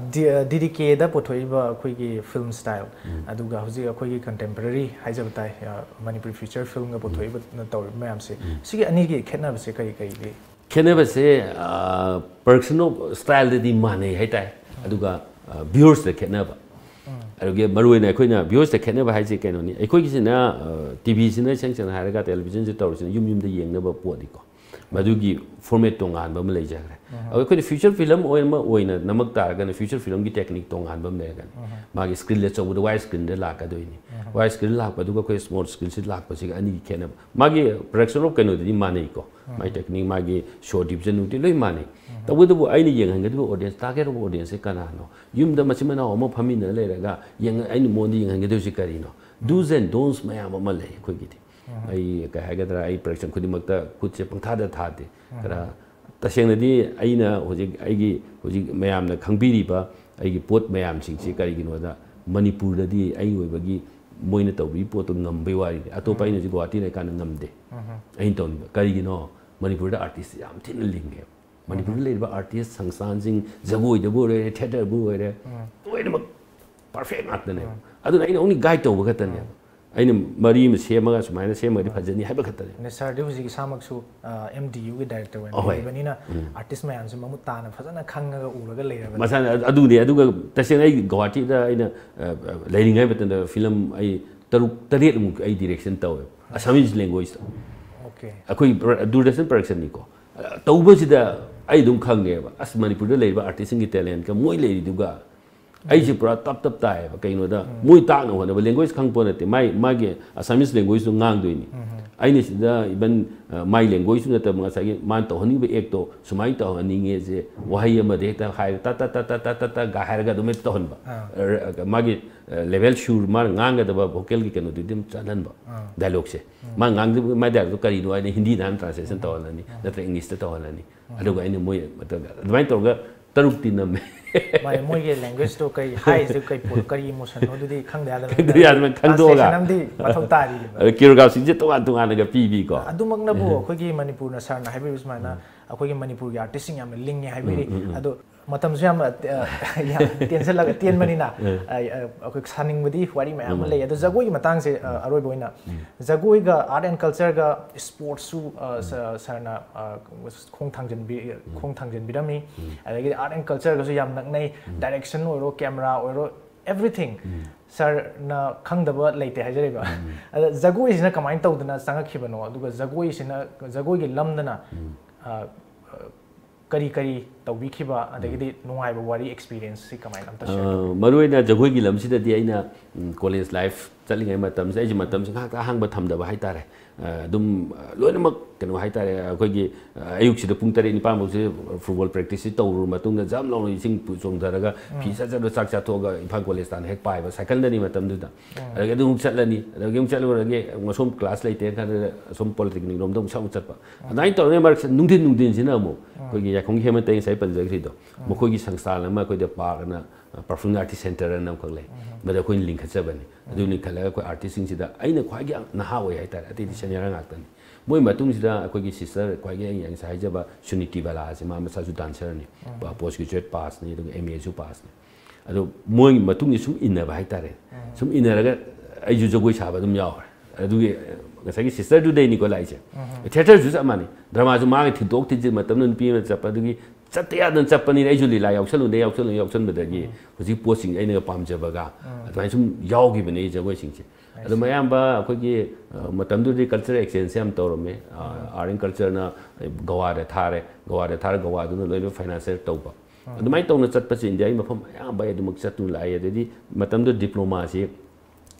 ꯗꯤ ꯗꯤ ꯀꯦꯗ ꯄꯨꯊꯣꯛꯏꯕ ꯑꯩꯈꯣꯏꯒꯤ ꯐꯤꯜꯝ ꯁ꯭ꯇꯥꯏꯜ, ꯑꯗꯨꯒ ꯍꯧꯖꯤꯛ ꯑꯩꯈꯣꯏꯒꯤ ꯀꯟꯇꯦꯝꯄꯔꯔꯤ ꯍꯥꯏꯖꯕ ꯇꯥꯏ, ꯃꯅꯤꯄꯨꯔꯤ ꯐꯤꯆꯔ ꯐꯤꯜꯝꯒ ꯄꯨꯊꯣꯛꯏꯕ ꯇꯧꯔꯤꯕ ꯃꯌꯥꯝꯁꯦ, ꯁꯤꯒꯤ ꯑꯅꯤꯒꯤ ꯈꯦꯠꯅꯕꯁꯦ ꯀꯔꯤ ꯀꯔꯤ ꯂꯩ? ꯈꯦꯠꯅꯕꯁꯦ, ꯄ꯭ꯔꯗꯛꯁꯟ ꯑꯣꯐ ꯁ꯭ꯇꯥꯏꯜꯗꯗꯤ ꯃꯥꯟꯅꯩ ꯍꯥꯏꯇꯥꯔꯦ, ꯑꯗꯨꯒ ꯚ꯭ꯌꯨꯋꯔꯁꯇ ꯈꯦꯠꯅꯕ꯫ ꯑꯗꯨꯒꯤ ꯃꯔꯨꯑꯣꯏꯅ ꯑꯩꯈꯣꯏꯅ ꯚ꯭ꯌꯨꯁꯇ ꯈꯦꯠꯅꯕ ꯍꯥꯏꯁꯦ ꯀꯩꯅꯣꯅꯤ, ꯑꯩꯈꯣꯏꯒꯤꯁꯤꯅ ꯇꯤ ꯚꯤꯁꯤꯅ ꯏꯁꯦꯡ ꯁꯦꯡꯅ ꯍꯥꯏꯔꯒ ꯇꯦꯂꯤꯚꯤꯖꯟꯁꯦ ꯇꯧꯔꯤꯁꯤꯅ ꯌꯨꯝ ꯌꯨꯝꯗ ꯌꯦꯡꯅꯕ ꯄꯣꯠꯅꯤꯀꯣ꯫ ꯃꯗꯨꯒꯤ ꯐꯣꯔꯃꯦꯠ ꯇꯣꯉꯥꯟꯕ ꯑꯃ ꯂꯩꯖꯈ꯭ꯔꯦ꯫ ꯑꯗꯣ ꯑꯩꯈꯣꯏꯅ ꯐꯤꯆꯔ ꯐꯤꯂꯝ ꯑꯣꯏꯅ ꯑꯃ ꯑꯣꯏꯅ ꯅꯃꯛ ꯇꯥꯔꯒꯅ ꯐꯤꯆꯔ ꯐꯤꯂꯝꯒꯤ ꯇꯦꯛꯅꯤꯛ ꯇꯣꯉꯥꯟꯕ ꯑꯃ ꯂꯩꯔꯒꯅꯤ꯫ ꯃꯥꯒꯤ ꯁ꯭ꯀ꯭ꯔꯤꯟꯗ ꯑꯆꯧꯕꯗ ꯋꯥꯏ ꯁ꯭ꯀ꯭ꯔꯤꯟꯗ ꯂꯥꯛꯀꯗꯣꯏꯅꯤ꯫ ꯋꯥꯏ ꯁ꯭ꯀ꯭ꯔꯤꯟ ꯂꯥꯛꯄꯗꯨꯒ ꯑꯩꯈꯣꯏ ꯁ꯭ꯃꯣꯜ ꯁ꯭ꯀ꯭ꯔꯤꯟꯁꯤꯗ ꯂꯥꯛꯄꯁꯤꯒ ꯑꯅꯤꯒꯤ ꯈꯦꯠꯅꯕ꯫ ꯃꯥꯒꯤ ꯄ꯭ꯔꯗꯛꯁꯟ ꯑꯣꯐ ꯀꯩꯅꯣꯗꯨꯗꯤ ꯃꯥꯟꯅꯩꯀꯣ꯫ ꯃꯥꯒꯤ ꯇꯦꯛꯅꯤꯛ, ꯃꯥꯒꯤ ꯁꯣ ꯗꯤꯕꯤꯖꯟꯗꯨꯗꯤ ꯂꯣꯏ ꯃꯥꯟꯅꯩ꯫ ꯇꯧꯕꯇꯕꯨ ꯑꯩꯅ ꯌꯦꯡꯍꯟꯒꯗꯕ ꯑꯣꯗꯤꯌꯟꯁ, ꯇꯥꯔꯒꯦꯠ ꯑꯣꯐ ꯑꯣꯗꯤꯌꯟꯁꯁꯦ ꯀꯅꯥꯅꯣ? ꯌꯨꯝꯗ ꯃꯆꯤꯟ ꯃꯅꯥꯎ ꯑꯃ ꯐꯝꯃꯤꯟꯅ ꯂꯩꯔꯒ ꯌꯦꯡꯉ-, ꯑꯩꯅ ꯃꯉꯣꯟꯗ ꯌꯦꯡꯍꯟꯒꯗꯣꯏꯁꯦ ꯀꯔꯤꯅꯣ? ꯗꯨꯁ ꯑꯦꯟ ꯗꯣꯟꯁ ꯃꯌꯥꯝ ꯑꯃ ꯂꯩ ꯑꯩꯈꯣꯏꯒꯤꯗꯤ꯫ ꯑꯩ ꯀꯩ ꯍꯥꯏꯒꯗ꯭ꯔꯥ, ꯑꯩ ꯄ꯭ꯔꯗꯛꯁꯟ ꯈꯨꯗꯤꯡꯃꯛꯇ ꯈꯨꯠꯁꯦ ꯄꯪꯊꯥꯗ ꯊꯥꯗꯦ꯫ ꯈꯔ ꯇꯁꯦꯡꯅꯗꯤ ꯑꯩꯅ ꯍꯧꯖꯤꯛ ꯑꯩꯒꯤ ꯍꯧꯖꯤꯛ ꯃꯌꯥꯝꯅ ꯈꯪꯕꯤꯔꯤꯕ ꯑꯩꯒꯤ ꯄꯣꯠ ꯃꯌꯥꯝꯁꯤꯡꯁꯤ ꯀꯔꯤꯒꯤꯅꯣꯗ ꯃꯅꯤꯄꯨꯔꯗꯗꯤ ꯑꯩꯒꯤ ꯑꯣꯏꯕꯒꯤ ꯃꯣꯏꯅ ꯇꯧꯕꯒꯤ ꯄꯣꯠꯇꯣ ꯉꯝꯕꯩ ꯋꯥꯔꯤꯅꯤ꯫ ꯑꯇꯣꯞꯄ ꯑꯩꯅ ꯍꯧꯖꯤꯛ ꯒꯨꯋꯥꯍꯥꯇꯤ ꯂꯩꯔꯀꯥꯟꯗ ꯉꯝꯗꯦ꯫ ꯑꯩꯅ ꯇꯧꯅꯤꯡꯕ ꯀꯔꯤꯒꯤꯅꯣ? ꯃꯅꯤꯄꯨꯔꯗ ꯑꯥꯔꯇꯤꯁ ꯌꯥꯝ ꯊꯤꯅ ꯂꯤꯡꯉꯦꯕ꯫ ꯃꯅꯤꯄꯨꯔꯗ ꯂꯩꯔꯤꯕ ꯑꯥꯔꯇꯤꯁ ꯁꯪꯁꯊꯥꯟꯁꯤꯡ, ꯖꯒꯣꯏꯗꯕꯨ ꯑꯣꯏꯔꯦ, ꯊꯤꯌꯦꯇꯔꯕꯨ ꯑꯣꯏꯔꯦ, ꯂꯣꯏꯅꯃꯛ ꯄꯔꯐꯦꯛ ꯉꯥꯛꯇꯅꯦꯕ꯫ ꯑꯗꯨꯅ ꯑꯩꯅ ꯑꯣꯡꯂꯤ ꯒꯥꯏꯗ ꯇꯧꯕ ꯈꯛꯇꯅꯦꯕ꯫ ꯑꯩꯅ ꯃꯔꯤ ꯑꯃ ꯁꯦꯝꯃꯒ ꯁꯨꯃꯥꯏꯅ ꯁꯦꯝꯃꯒꯗꯤ ꯐꯖꯅꯤ ꯍꯥꯏꯕ ꯈꯛꯇꯅꯦ꯫ ꯁꯥꯔꯗꯤ ꯍꯧꯖꯤꯛ ꯏꯁꯥꯃꯛꯁꯨ ꯑꯦꯝ ꯗꯤ ꯌꯨꯒꯤ ꯗꯥꯏꯔꯦꯛꯇꯔ ꯑꯣꯏꯅ ꯑꯍꯣꯏ꯫ ꯂꯩꯕꯅꯤꯅ ꯑꯥꯔꯇꯤꯁ ꯃꯌꯥꯝꯁꯦ ꯃꯃꯨꯠ ꯇꯥꯅ ꯐꯖꯅ ꯈꯪꯉꯒ ꯎꯔꯒ ꯂꯩꯔꯕꯅꯤ꯫ ꯃꯁꯥꯅ ꯑꯗꯨꯅꯦ꯫ ꯑꯗꯨꯒ ꯇꯁꯦꯡꯅ ꯑꯩ ꯒꯧꯍꯥꯇꯤꯗ ꯑꯩꯅ ꯑ, ꯑ, ꯂꯩꯔꯤꯉꯩ ꯃꯇꯝꯗ ꯐꯤꯂꯝ ꯑꯩ ꯇꯔꯨꯛ ꯇꯔꯦꯠꯃꯨꯛ ꯑꯩ ꯗꯤꯔꯦꯛꯁꯟ ꯇꯧꯋꯦ, ꯑꯁꯥꯃꯤꯁ ꯂꯦꯡꯒ꯭ꯋꯦꯖꯇ꯫ ꯑꯣꯀꯦ꯫ ꯑꯩꯈꯣꯏ ꯄ꯭ꯔ-, ꯗꯨꯔꯗꯔꯁꯟ ꯄ꯭ꯔꯗꯛꯁꯟꯅꯤꯀꯣ꯫ ꯑ, ꯇꯧꯕꯁꯤꯗ ꯑꯩ ꯑꯗꯨꯝ ꯈꯪꯉꯦꯕ, ꯑꯁ, ꯃꯅꯤꯄꯨꯔꯗ ꯂꯩꯔꯤꯕ ꯑꯥꯔꯇꯤꯁꯁꯤꯡꯒꯤ ꯇꯦꯂꯦꯟꯠꯀ ꯃꯣꯏ ꯂꯩꯔꯤꯗꯨꯒ ꯑꯩꯁꯦ ꯄꯨꯔꯥ ꯇꯞ ꯇꯞ ꯇꯥꯏꯌꯦꯕ꯫ ꯀꯩꯅꯣꯗ ꯃꯣꯏ ꯇꯥꯛꯅꯕ ꯍꯣꯠꯅꯕ, ꯂꯦꯡꯒ꯭ꯋꯦꯖ ꯈꯪꯄꯣꯠ ꯅꯠꯇꯦ꯫ ꯃꯥꯏ, ꯃꯥꯒꯤ ꯑꯁꯥꯃꯤꯁ ꯂꯦꯡꯒ꯭ꯋꯦꯖꯇꯨ ꯉꯥꯡꯗꯣꯏꯅꯤ꯫ ꯑꯩꯅ ꯁꯤꯗ ꯏꯚꯟ, ꯑ, ꯃꯥꯏ ꯂꯦꯡꯒ꯭ꯋꯦꯖꯇꯨ ꯅꯠꯇꯕ ꯉꯁꯥꯏꯒꯤ ꯃꯥꯅ ꯇꯧꯍꯟꯅꯤꯡꯕ ꯑꯦꯛꯇꯣ ꯁꯨꯃꯥꯏꯅ ꯇꯧꯍꯟꯅꯤꯡꯉꯦꯁꯦ ꯋꯥꯍꯩ ꯑꯃꯗ ꯍꯦꯛꯇ ꯍꯥꯏꯔ ꯇ ꯇ ꯇ ꯒ ꯍꯥꯏꯔꯒ ꯑꯗꯨꯝ ꯍꯦꯛꯇ ꯇꯧꯍꯟꯕ꯫ ꯑꯥ꯫ ꯑ, ꯃꯥꯒꯤ, ꯑ, ꯂꯦꯚꯦꯜ ꯁꯨꯔ ꯃꯥꯅ ꯉꯥꯡꯒꯗꯕ ꯚꯣꯀꯦꯜꯒꯤ ꯀꯩꯅꯣꯗꯨꯗꯤ ꯑꯗꯨꯝ ꯆꯠꯍꯟꯕ꯫ ꯑꯥ꯫ ꯗꯥꯏꯂꯣꯛꯁꯦ꯫ ꯃꯥ ꯉꯥꯡꯗꯕ ꯃꯥꯏ ꯗꯥꯏꯂꯣꯛꯇꯣ ꯀꯔꯤꯅꯣ ꯍꯥꯏꯅ ꯍꯤꯟꯗꯤꯗ ꯍꯥꯟꯅ ꯇ꯭ꯔꯥꯟꯁꯂꯦꯁꯟ ꯇꯧꯍꯜꯂꯅꯤ, ꯅꯠꯇ꯭ꯔꯒ ꯏꯪꯂꯤꯁꯇ ꯇꯧꯍꯜꯂꯅꯤ꯫ ꯑꯗꯨꯒ ꯑꯩꯅ ꯃꯣꯏ ꯑꯗꯨꯃꯥꯏꯅ ꯇꯧꯔꯒ ꯇꯔꯨꯛꯇꯤ ꯅꯝꯃꯦ꯫ ꯃꯥꯅꯦ, ꯃꯣꯏꯒꯤ ꯂꯦꯡꯒ꯭ꯋꯦꯖꯇꯣ ꯀꯩ ꯍꯥꯏꯔꯤꯁꯦ, ꯀꯩ ꯄꯣꯠ, ꯀꯔꯤ ꯏꯃꯣꯁꯟꯅꯣ, ꯑꯗꯨꯗꯤ ꯈꯪꯗ ꯌꯥꯗꯕꯅꯤꯅ ꯈꯪꯗ ꯌꯥꯗꯕꯅꯤꯅ ꯈꯪꯗꯣꯛꯑꯒ꯫ ꯇ꯭ꯔꯥꯟꯁꯂꯦꯁꯟ ꯑꯃꯗꯤ ꯃꯊꯧ ꯇꯥꯔꯤꯕ꯫ ꯑꯗ ꯀꯤꯌꯣꯔꯒ꯭ꯔꯥꯐꯤꯁꯦ ꯇꯣꯉꯥꯟ ꯇꯣꯉꯥꯟꯅꯒ ꯄꯤꯕꯤꯀꯣ꯫ ꯑꯗꯨꯃꯛꯅꯕꯨ ꯑꯩꯈꯣꯏꯒꯤ ꯃꯅꯤꯄꯨꯔꯅ ꯁꯥꯔꯅ ꯍꯥꯏꯕꯤꯔꯤꯕ ꯁꯨꯃꯥꯏꯅ ꯑꯩꯈꯣꯏꯒꯤ ꯃꯅꯤꯄꯨꯔꯒꯤ ꯑꯥꯔꯇꯤꯁꯁꯤꯡ ꯌꯥꯝꯅ ꯂꯤꯡꯉꯦ ꯍꯥꯏꯕꯤꯔꯤ꯫ ꯑꯗꯣ ꯃꯇꯝꯁꯨ ꯌꯥꯝ, ꯑ, ꯌꯥꯝ ꯇꯦꯟꯁꯤꯜꯂꯒ, ꯇꯦꯟꯕꯅꯤꯅ, ꯑ, ꯑ, ꯑꯩꯈꯣꯏ ꯁꯥꯅꯤꯡꯕꯗꯤ ꯋꯥꯔꯤ ꯃꯌꯥꯝ ꯑꯃ ꯂꯩ꯫ ꯑꯗꯣ ꯖꯒꯣꯏꯒꯤ ꯃꯇꯥꯡꯁꯦ, ꯑ, ꯑꯔꯣꯏꯕ ꯑꯣꯏꯅ ꯖꯒꯣꯏꯒ ꯑꯥꯔꯠ ꯑꯦꯟ ꯀꯜꯆꯔꯒ ꯁ꯭ꯄꯣꯔꯠꯁꯁꯨ, ꯑ, ꯁ-, ꯁꯥꯔꯅ, ꯑ, ꯈꯣꯡ ꯊꯥꯡꯖꯟꯕꯤ-, ꯈꯣꯡ ꯊꯥꯡꯖꯟꯕꯤꯔꯝꯃꯤ꯫ ꯑꯗꯒꯤꯗꯤ ꯑꯥꯔꯠ ꯑꯦꯟ ꯀꯜꯆꯔꯒꯁꯨ ꯌꯥꯝ ꯅꯛꯅꯩ꯫ ꯗꯥꯏꯔꯦꯛꯁꯟ ꯑꯣꯏꯔꯣ, ꯀꯦꯃꯦꯔꯥ ꯑꯣꯏꯔꯣ, Everything. ꯎꯝ. Sir-ꯅ ꯈꯪꯗꯕ ꯂꯩꯇꯦ ꯍꯥꯏꯖꯔꯤꯕ꯫ ꯎꯝ꯫ ꯑꯗ ꯖꯒꯣꯏꯁꯤꯅ ꯀꯃꯥꯏꯅ ꯇꯧꯗꯅ ꯆꯪꯉꯛꯈꯤꯕꯅꯣ, ꯑꯗꯨꯒ ꯖꯒꯣꯏꯁꯤꯅ, ꯖꯒꯣꯏꯒꯤ ꯂꯝꯗꯅ, ꯎꯝ꯫ ꯑ, ꯑ, ꯀꯔꯤ ꯀꯔꯤ ꯇꯧꯕꯤꯈꯤꯕ, ꯑꯗꯒꯤꯗꯤ ꯎꯝ꯫ ꯅꯨꯡꯉꯥꯏꯕ ꯋꯥꯔꯤ, experience-ꯁꯤ ꯀꯃꯥꯏꯅ ꯑꯝꯇ share ꯑ, ꯇꯧꯕꯤꯌꯨ꯫ ꯃꯔꯨꯑꯣꯏꯅ ꯖꯒꯣꯏꯒꯤ ꯂꯝꯁꯤꯗꯗꯤ ꯑꯩꯅ, ꯎꯝ, college life ꯆꯠꯂꯤꯉꯩ ꯃꯇꯝꯁꯤꯗ ꯑꯩꯁꯦ ꯃꯇꯝꯁꯦ ꯉꯥꯏꯍꯥꯛꯇ ꯑꯍꯥꯡꯕ ꯊꯝꯗꯕ ꯍꯥꯏꯇꯥꯔꯦ꯫ ꯑ, ꯑꯗꯨꯝ, ꯑ, ꯂꯣꯏꯅꯃꯛ ꯀꯩꯅꯣ ꯍꯥꯏꯇꯥꯔꯦ, ꯑꯩꯈꯣꯏꯒꯤ, ꯑ, ꯑꯌꯨꯛꯁꯤꯗ ꯄꯨꯡ ꯇꯔꯦꯠ ꯅꯤꯄꯥꯟ ꯐꯥꯎꯁꯦ football practice-ꯁꯤ ꯇꯧꯔꯨꯔ ꯃꯇꯨꯡꯗ ꯖꯝ ꯂꯥꯎꯅ ꯏꯁꯤꯡ ꯄꯨ-, ꯆꯣꯡꯊꯔꯒ ꯐꯤ ꯎꯝ꯫ ꯁꯠ ꯁꯠ ꯆꯥꯛ ꯆꯥꯊꯣꯛꯑꯒ ꯏꯝꯐꯥꯜ college ꯇꯥꯟꯅ ꯍꯦꯛ ꯄꯥꯏꯕ cycle-ꯗꯅꯤ ꯃꯇꯝꯗꯨꯗ꯫ ꯎꯝ꯫ ꯑꯗꯒꯤ ꯑꯗꯨ ꯑꯃꯨꯛ ꯆꯠꯂꯅꯤ, ꯑꯗꯒꯤ ꯑꯃꯨꯛ ꯆꯠꯂꯨꯔꯒꯦ, ꯁꯣꯝ class ꯂꯩꯇꯦ ꯈꯟꯗ ꯑꯁꯣꯝ polytechnic ꯂꯣꯝꯗ ꯑꯃꯨꯛ ꯁꯠ ꯑꯃꯨꯛ ꯆꯠꯄ꯫ ꯎꯝ꯫ ꯑꯗꯨꯃꯥꯏꯅ ꯇꯧꯔꯤꯉꯩ ꯃꯔꯛꯁꯤꯗ ꯅꯨꯡꯊꯤꯟ, ꯅꯨꯡꯊꯤꯟꯁꯤꯅ ꯑꯃꯨꯛ ꯎꯝ꯫ ꯑꯩꯈꯣꯏꯒꯤ ꯌꯥꯏꯈꯣꯡ ꯍꯦꯃꯟꯇ ꯉꯁꯥꯏ ꯄꯟꯖꯈ꯭ꯔꯤꯗꯣ, ꯎꯝ꯫ ꯃꯈꯣꯏꯒꯤ ꯁꯪꯁꯊꯥꯟ ꯑꯃ ꯑꯩꯈꯣꯏꯗ park ꯑꯅ, ꯑ, Performing Artist Centre ꯑꯅ ꯑꯃꯈꯛ ꯂꯩ꯫ ꯎꯝ꯫ ꯃꯗ ꯑꯩꯈꯣꯏꯅ ꯂꯤꯡꯈꯠꯆꯕꯅꯤ꯫ ꯎꯝ꯫ ꯑꯗꯨ ꯂꯤꯡꯈꯠꯂꯒ ꯑꯩꯈꯣꯏ artist-ꯁꯤꯡꯁꯤꯗ ꯑꯩꯅ ꯈ꯭ꯋꯥꯏꯒꯤ ꯅꯍꯥ ꯑꯣꯏ ꯍꯥꯏꯇꯥꯔꯦ, ꯑꯇꯩꯗꯤ ꯎꯝ꯫ Senior ꯉꯥꯛꯇꯅꯤ꯫ ꯃꯣꯏ ꯃꯇꯨꯡꯁꯤꯗ ꯑꯩꯈꯣꯏꯒꯤ sister ꯈ꯭ꯋꯥꯏꯒꯤ ꯑꯩ ꯉꯁꯥꯏ ꯍꯥꯏꯖꯕ ꯁꯨꯅꯤꯇꯤ ꯕꯂꯥꯁꯦ, ꯃꯥ ꯃꯁꯥꯁꯨ dancer-ꯅꯤ꯫ ꯎꯝ꯫ ꯄ-, post graduate pass-ꯅꯤ, ꯑꯗꯨꯒ M A-ꯁꯨ pass-ꯅꯤ꯫ ꯑꯗꯣ ꯃꯣꯏꯒꯤ ꯃꯇꯨꯡꯁꯦ ꯁꯨꯝ ꯏꯟꯅꯕ ꯍꯥꯏꯇꯥꯔꯦ꯫ ꯎꯝ꯫ ꯁꯨꯝ ꯏꯟꯅꯔꯒ ꯑꯩꯁꯨ ꯖꯒꯣꯏ ꯁꯥꯕ ꯑꯗꯨꯝ ꯌꯥꯎꯔꯦ꯫ ꯑꯗꯨꯒꯤ ꯉꯁꯥꯏꯒꯤ sister-ꯗꯨꯗꯩꯅꯤꯀꯣ ꯂꯥꯛꯏꯁꯦ꯫ ꯎꯝ꯫ Theatre-ꯁꯨ ꯆꯞ ꯃꯥꯟꯅꯩ꯫ Drama-ꯁꯨ ꯃꯥꯒꯤ ꯊꯤꯟꯗꯣꯛ ꯊꯤꯟꯖꯤꯟ ꯃꯇꯝꯗ ꯅꯨꯄꯤ ꯑꯃ ꯆꯠꯄ ꯑꯗꯨꯒꯤ ꯆꯠꯇ ꯌꯥꯗꯅ ꯆꯠꯄꯅꯤꯅ ꯑꯩꯁꯨ ꯂꯤꯂꯥ ꯌꯥꯎꯁꯜꯂꯨꯗ ꯌꯥꯎꯁꯜꯂꯨ ꯌꯥꯎꯁꯟꯕꯗꯒꯤ ꯎꯝ꯫ ꯍꯧꯖꯤꯛ ꯄꯣꯠꯁꯤꯡ ꯑꯩꯅꯒ ꯄꯥꯝꯖꯕꯒ ꯎꯝ꯫ ꯑꯗꯨꯃꯥꯏꯅ ꯁꯨꯝ ꯌꯥꯎꯈꯤꯕꯅꯦ ꯑꯩ ꯖꯒꯣꯏꯁꯤꯡꯁꯦ꯫ ꯑꯗꯨꯝ ꯑꯌꯥꯝꯕ ꯑꯩꯈꯣꯏꯒꯤ, ꯑ, ꯃꯇꯝꯗꯨꯗꯤ cultural exchange ꯌꯥꯝ ꯇꯧꯔꯝꯃꯦ꯫ ꯑ, ꯎꯝ꯫ Art and Culture-ꯅ ꯒꯋꯥꯗ ꯊꯥꯔꯦ, ꯒꯋꯥꯗ ꯊꯥꯔ ꯒꯋꯥꯗꯨꯅ ꯂꯣꯏꯅ finance ꯇꯧꯕ꯫ ꯎꯝ꯫ ꯑꯗꯨꯃꯥꯏꯅ ꯇꯧꯅ ꯆꯠꯄꯁꯦ ꯏꯟꯗꯤꯌꯥꯒꯤ ꯃꯐꯝ ꯑꯌꯥꯝꯕ ꯑꯩ ꯑꯗꯨꯃꯛ ꯆꯠꯇꯨꯅ ꯂꯥꯛꯑꯦ꯫ ꯑꯗꯩꯗꯤ ꯃꯇꯝꯗꯨꯗ diploma-ꯁꯤ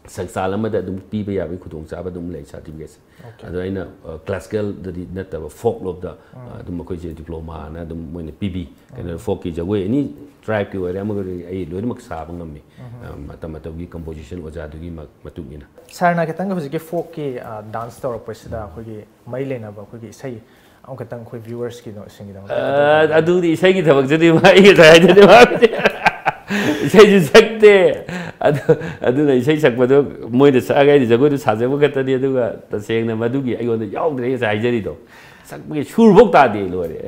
ꯁꯪꯁꯊꯥꯟ ꯑꯃꯗ ꯑꯗꯨꯝ ꯄꯤꯕ ꯌꯥꯕꯒꯤ ꯈꯨꯗꯣꯡꯆꯥꯕ ꯑꯗꯨꯝ ꯂꯩ, certificate-ꯁꯦ꯫ Okay. ꯑꯗꯣ ꯑꯩꯅ, ꯑ, classical-ꯗꯗꯤ ꯅꯠꯇꯕ, folk-ꯂꯣꯝꯗ, ꯎꯝ꯫ ꯑ, ꯑꯗꯨꯝ ꯑꯩꯈꯣꯏꯁꯦ diploma-ꯅ ꯑꯗꯨꯝ ꯃꯣꯏꯅ ꯄꯤꯕꯤ꯫ ꯀꯩꯅꯣ, ꯎꯝ꯫ Folk-ꯀꯤ ꯖꯒꯣꯏ any tribe-ꯀꯤ ꯑꯣꯏꯔꯦ, ꯑꯃꯒ ꯑꯣꯏꯔꯦ, ꯑꯩ ꯂꯣꯏꯅꯃꯛ ꯁꯥꯕ ꯉꯝꯃꯤ꯫ ꯎꯝ꯫ ꯑ, ꯃꯇꯝ ꯃꯇꯝꯒꯤ composition ꯑꯣꯖꯥꯗꯨꯒꯤ ꯃ-, ꯃꯇꯨꯡ ꯏꯟꯅ꯫ Sir-ꯅ ꯈꯤꯇꯪ ꯍꯧꯖꯤꯛꯀꯤ folk-ꯀꯤ, ꯑ, dance ꯇꯧꯔꯛꯄꯁꯤꯗ ꯎꯝ꯫ ꯑꯩꯈꯣꯏꯒꯤ ꯃꯔꯤ ꯂꯩꯅꯕ ꯑꯩꯈꯣꯏꯒꯤ ꯏꯁꯩ ꯑꯃꯈꯛꯇꯪ ꯑꯩꯈꯣꯏ viewers-ꯀꯤꯗꯣ, ꯁꯤꯡꯒꯤꯗꯃꯛꯇ ꯑ, ꯈꯤꯇꯪ ꯑꯗꯨꯗꯤ ꯏꯁꯩꯒꯤ ꯊꯕꯛꯇꯨꯗꯤ ꯃꯥ ꯑꯩ ꯉꯁꯥꯏ ꯍꯥꯏꯖꯗꯦ ꯃꯥ ꯏꯁꯩꯁꯨ ꯁꯛꯇꯦ꯫ ꯑꯗꯨ, ꯑꯗꯨꯅ ꯏꯁꯩ ꯁꯛꯄꯗꯣ ꯃꯣꯏꯅ ꯁꯛꯑꯒ ꯑꯩꯅ ꯖꯒꯣꯏꯗꯣ ꯁꯥꯖꯕ ꯈꯛꯇꯅꯤ꯫ ꯑꯗꯨꯒ ꯇꯁꯦꯡꯅ ꯃꯗꯨꯒꯤ ꯑꯩꯉꯣꯟꯗ ꯌꯥꯎꯗ꯭ꯔꯦ ꯉꯁꯥꯏ ꯍꯥꯏꯖꯔꯤꯗꯣ꯫ ꯁꯛꯄꯒꯤ ꯁꯨꯔꯐꯧ ꯇꯥꯗꯦ, ꯂꯣꯏꯔꯦ꯫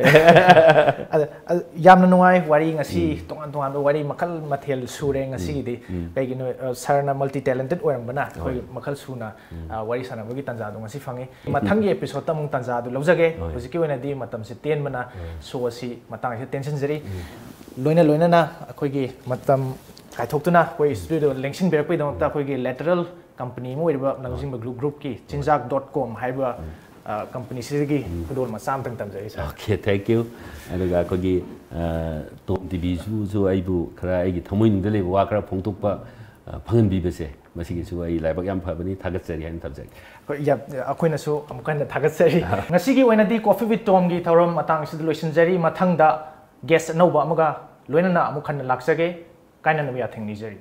ꯑꯗ, ꯑꯗ, ꯌꯥꯝꯅ ꯅꯨꯡꯉꯥꯏ ꯋꯥꯔꯤ ꯉꯁꯤ, ꯎꯝ꯫ ꯇꯣꯉꯥꯟ ꯇꯣꯉꯥꯟꯕ ꯋꯥꯔꯤ ꯃꯈꯜ ꯃꯊꯦꯜ ꯁꯨꯔꯦ ꯎꯝ꯫ ꯉꯁꯤꯒꯤꯗꯤ꯫ ꯎꯝ꯫ ꯀꯩꯒꯤꯅꯣ, ꯑ, sir-ꯅ multi talented ꯑꯣꯏꯔꯝꯕꯅ ꯑꯩꯈꯣꯏ ꯍꯣꯏ꯫ ꯃꯈꯜ ꯁꯨꯅ, ꯎꯝ꯫ ꯑ, ꯋꯥꯔꯤ ꯁꯥꯟꯅꯕꯒꯤ ꯇꯥꯟꯖꯥꯗꯣ ꯉꯁꯤ ꯐꯪꯉꯤ꯫ ꯃꯊꯪꯒꯤ episode-ꯇ ꯑꯃꯨꯛ ꯇꯥꯟꯖꯥꯗꯨ ꯂꯧꯖꯒꯦ꯫ ꯍꯣꯏ꯫ ꯍꯧꯖꯤꯛꯀꯤ ꯑꯣꯏꯅꯗꯤ ꯃꯇꯝꯁꯦ ꯇꯦꯟꯕꯅ ꯎꯝ꯫ Show ꯑꯁꯤ ꯃꯇꯥꯡ ꯑꯁꯤꯗ ꯇꯦꯟꯁꯤꯟꯖꯔꯤ꯫ ꯎꯝ꯫ ꯂꯣꯏꯅ ꯂꯣꯏꯅꯅ ꯑꯩꯈꯣꯏꯒꯤ ꯃꯇꯝ ꯀꯥꯏꯊꯣꯛꯇꯨꯅ ꯑꯩꯈꯣꯏ ꯁ꯭ꯇꯨꯗꯤꯑꯣꯗ ꯂꯦꯡꯁꯤꯟꯕꯤꯔꯛꯄꯒꯤꯗꯗꯃꯛꯇ ꯑꯩꯈꯣꯏꯒꯤ ꯂꯦꯇꯔꯦꯜ ꯀꯝꯄꯅꯤ ꯑꯃ ꯑꯣꯏꯔꯤꯕ ꯂꯪꯖꯤꯡꯕ ꯒ꯭ꯔꯨꯞ ꯒ꯭ꯔꯨꯞꯀꯤ ꯆꯤꯟꯖꯥꯛ ꯗꯣꯠ ꯀꯣꯝ ꯍꯥꯏꯕ ꯀꯝꯄꯅꯤꯁꯤꯗꯒꯤ ꯈꯨꯗꯣꯜ ꯃꯆꯥ ꯑꯃꯇꯪ ꯇꯝꯖꯔꯤ ꯁꯥꯔ꯫ Okay, thank you. ꯑꯗꯨꯒ ꯑꯩꯈꯣꯏꯒꯤ ꯇꯣꯝ ꯇꯤꯚꯤꯁꯨ ꯑꯩꯕꯨ ꯈꯔ ꯑꯩꯒꯤ ꯊꯃꯣꯏꯅꯨꯡꯗ ꯂꯩꯕ ꯋꯥ ꯈꯔ ꯐꯣꯡꯗꯣꯛꯄ ꯐꯪꯍꯟꯕꯤꯕꯁꯦ, ꯃꯁꯤꯒꯤꯁꯨ ꯑꯩ ꯂꯥꯏꯕꯛ ꯌꯥꯝ ꯐꯕꯅꯤ, ꯊꯥꯒꯠꯆꯔꯤ ꯍꯥꯏꯅ ꯊꯝꯖꯒꯦ꯫ ꯑꯩꯈꯣꯏꯅꯁꯨ ꯑꯃꯨꯛ ꯍꯟꯅ ꯊꯥꯒꯠꯆꯔꯤ꯫ ꯉꯁꯤꯒꯤ ꯑꯣꯏꯅꯗꯤ Coffee with Tomꯒꯤ ꯊꯧꯔꯝ ꯃꯇꯥꯡ ꯑꯁꯤꯗ ꯂꯣꯏꯁꯤꯟꯖꯔꯤ꯫ ꯃꯊꯪꯗ ꯒꯦꯁ ꯑꯅꯧꯕ ꯑꯃꯒ ꯂꯣꯏꯅꯅ ꯑꯃꯨꯛ ꯍꯟꯅ ꯂꯥꯛꯆꯒꯦ꯫ ꯀꯥꯏꯅꯅꯕ ꯌꯥꯊꯪ ꯅꯤꯖꯔꯤ꯫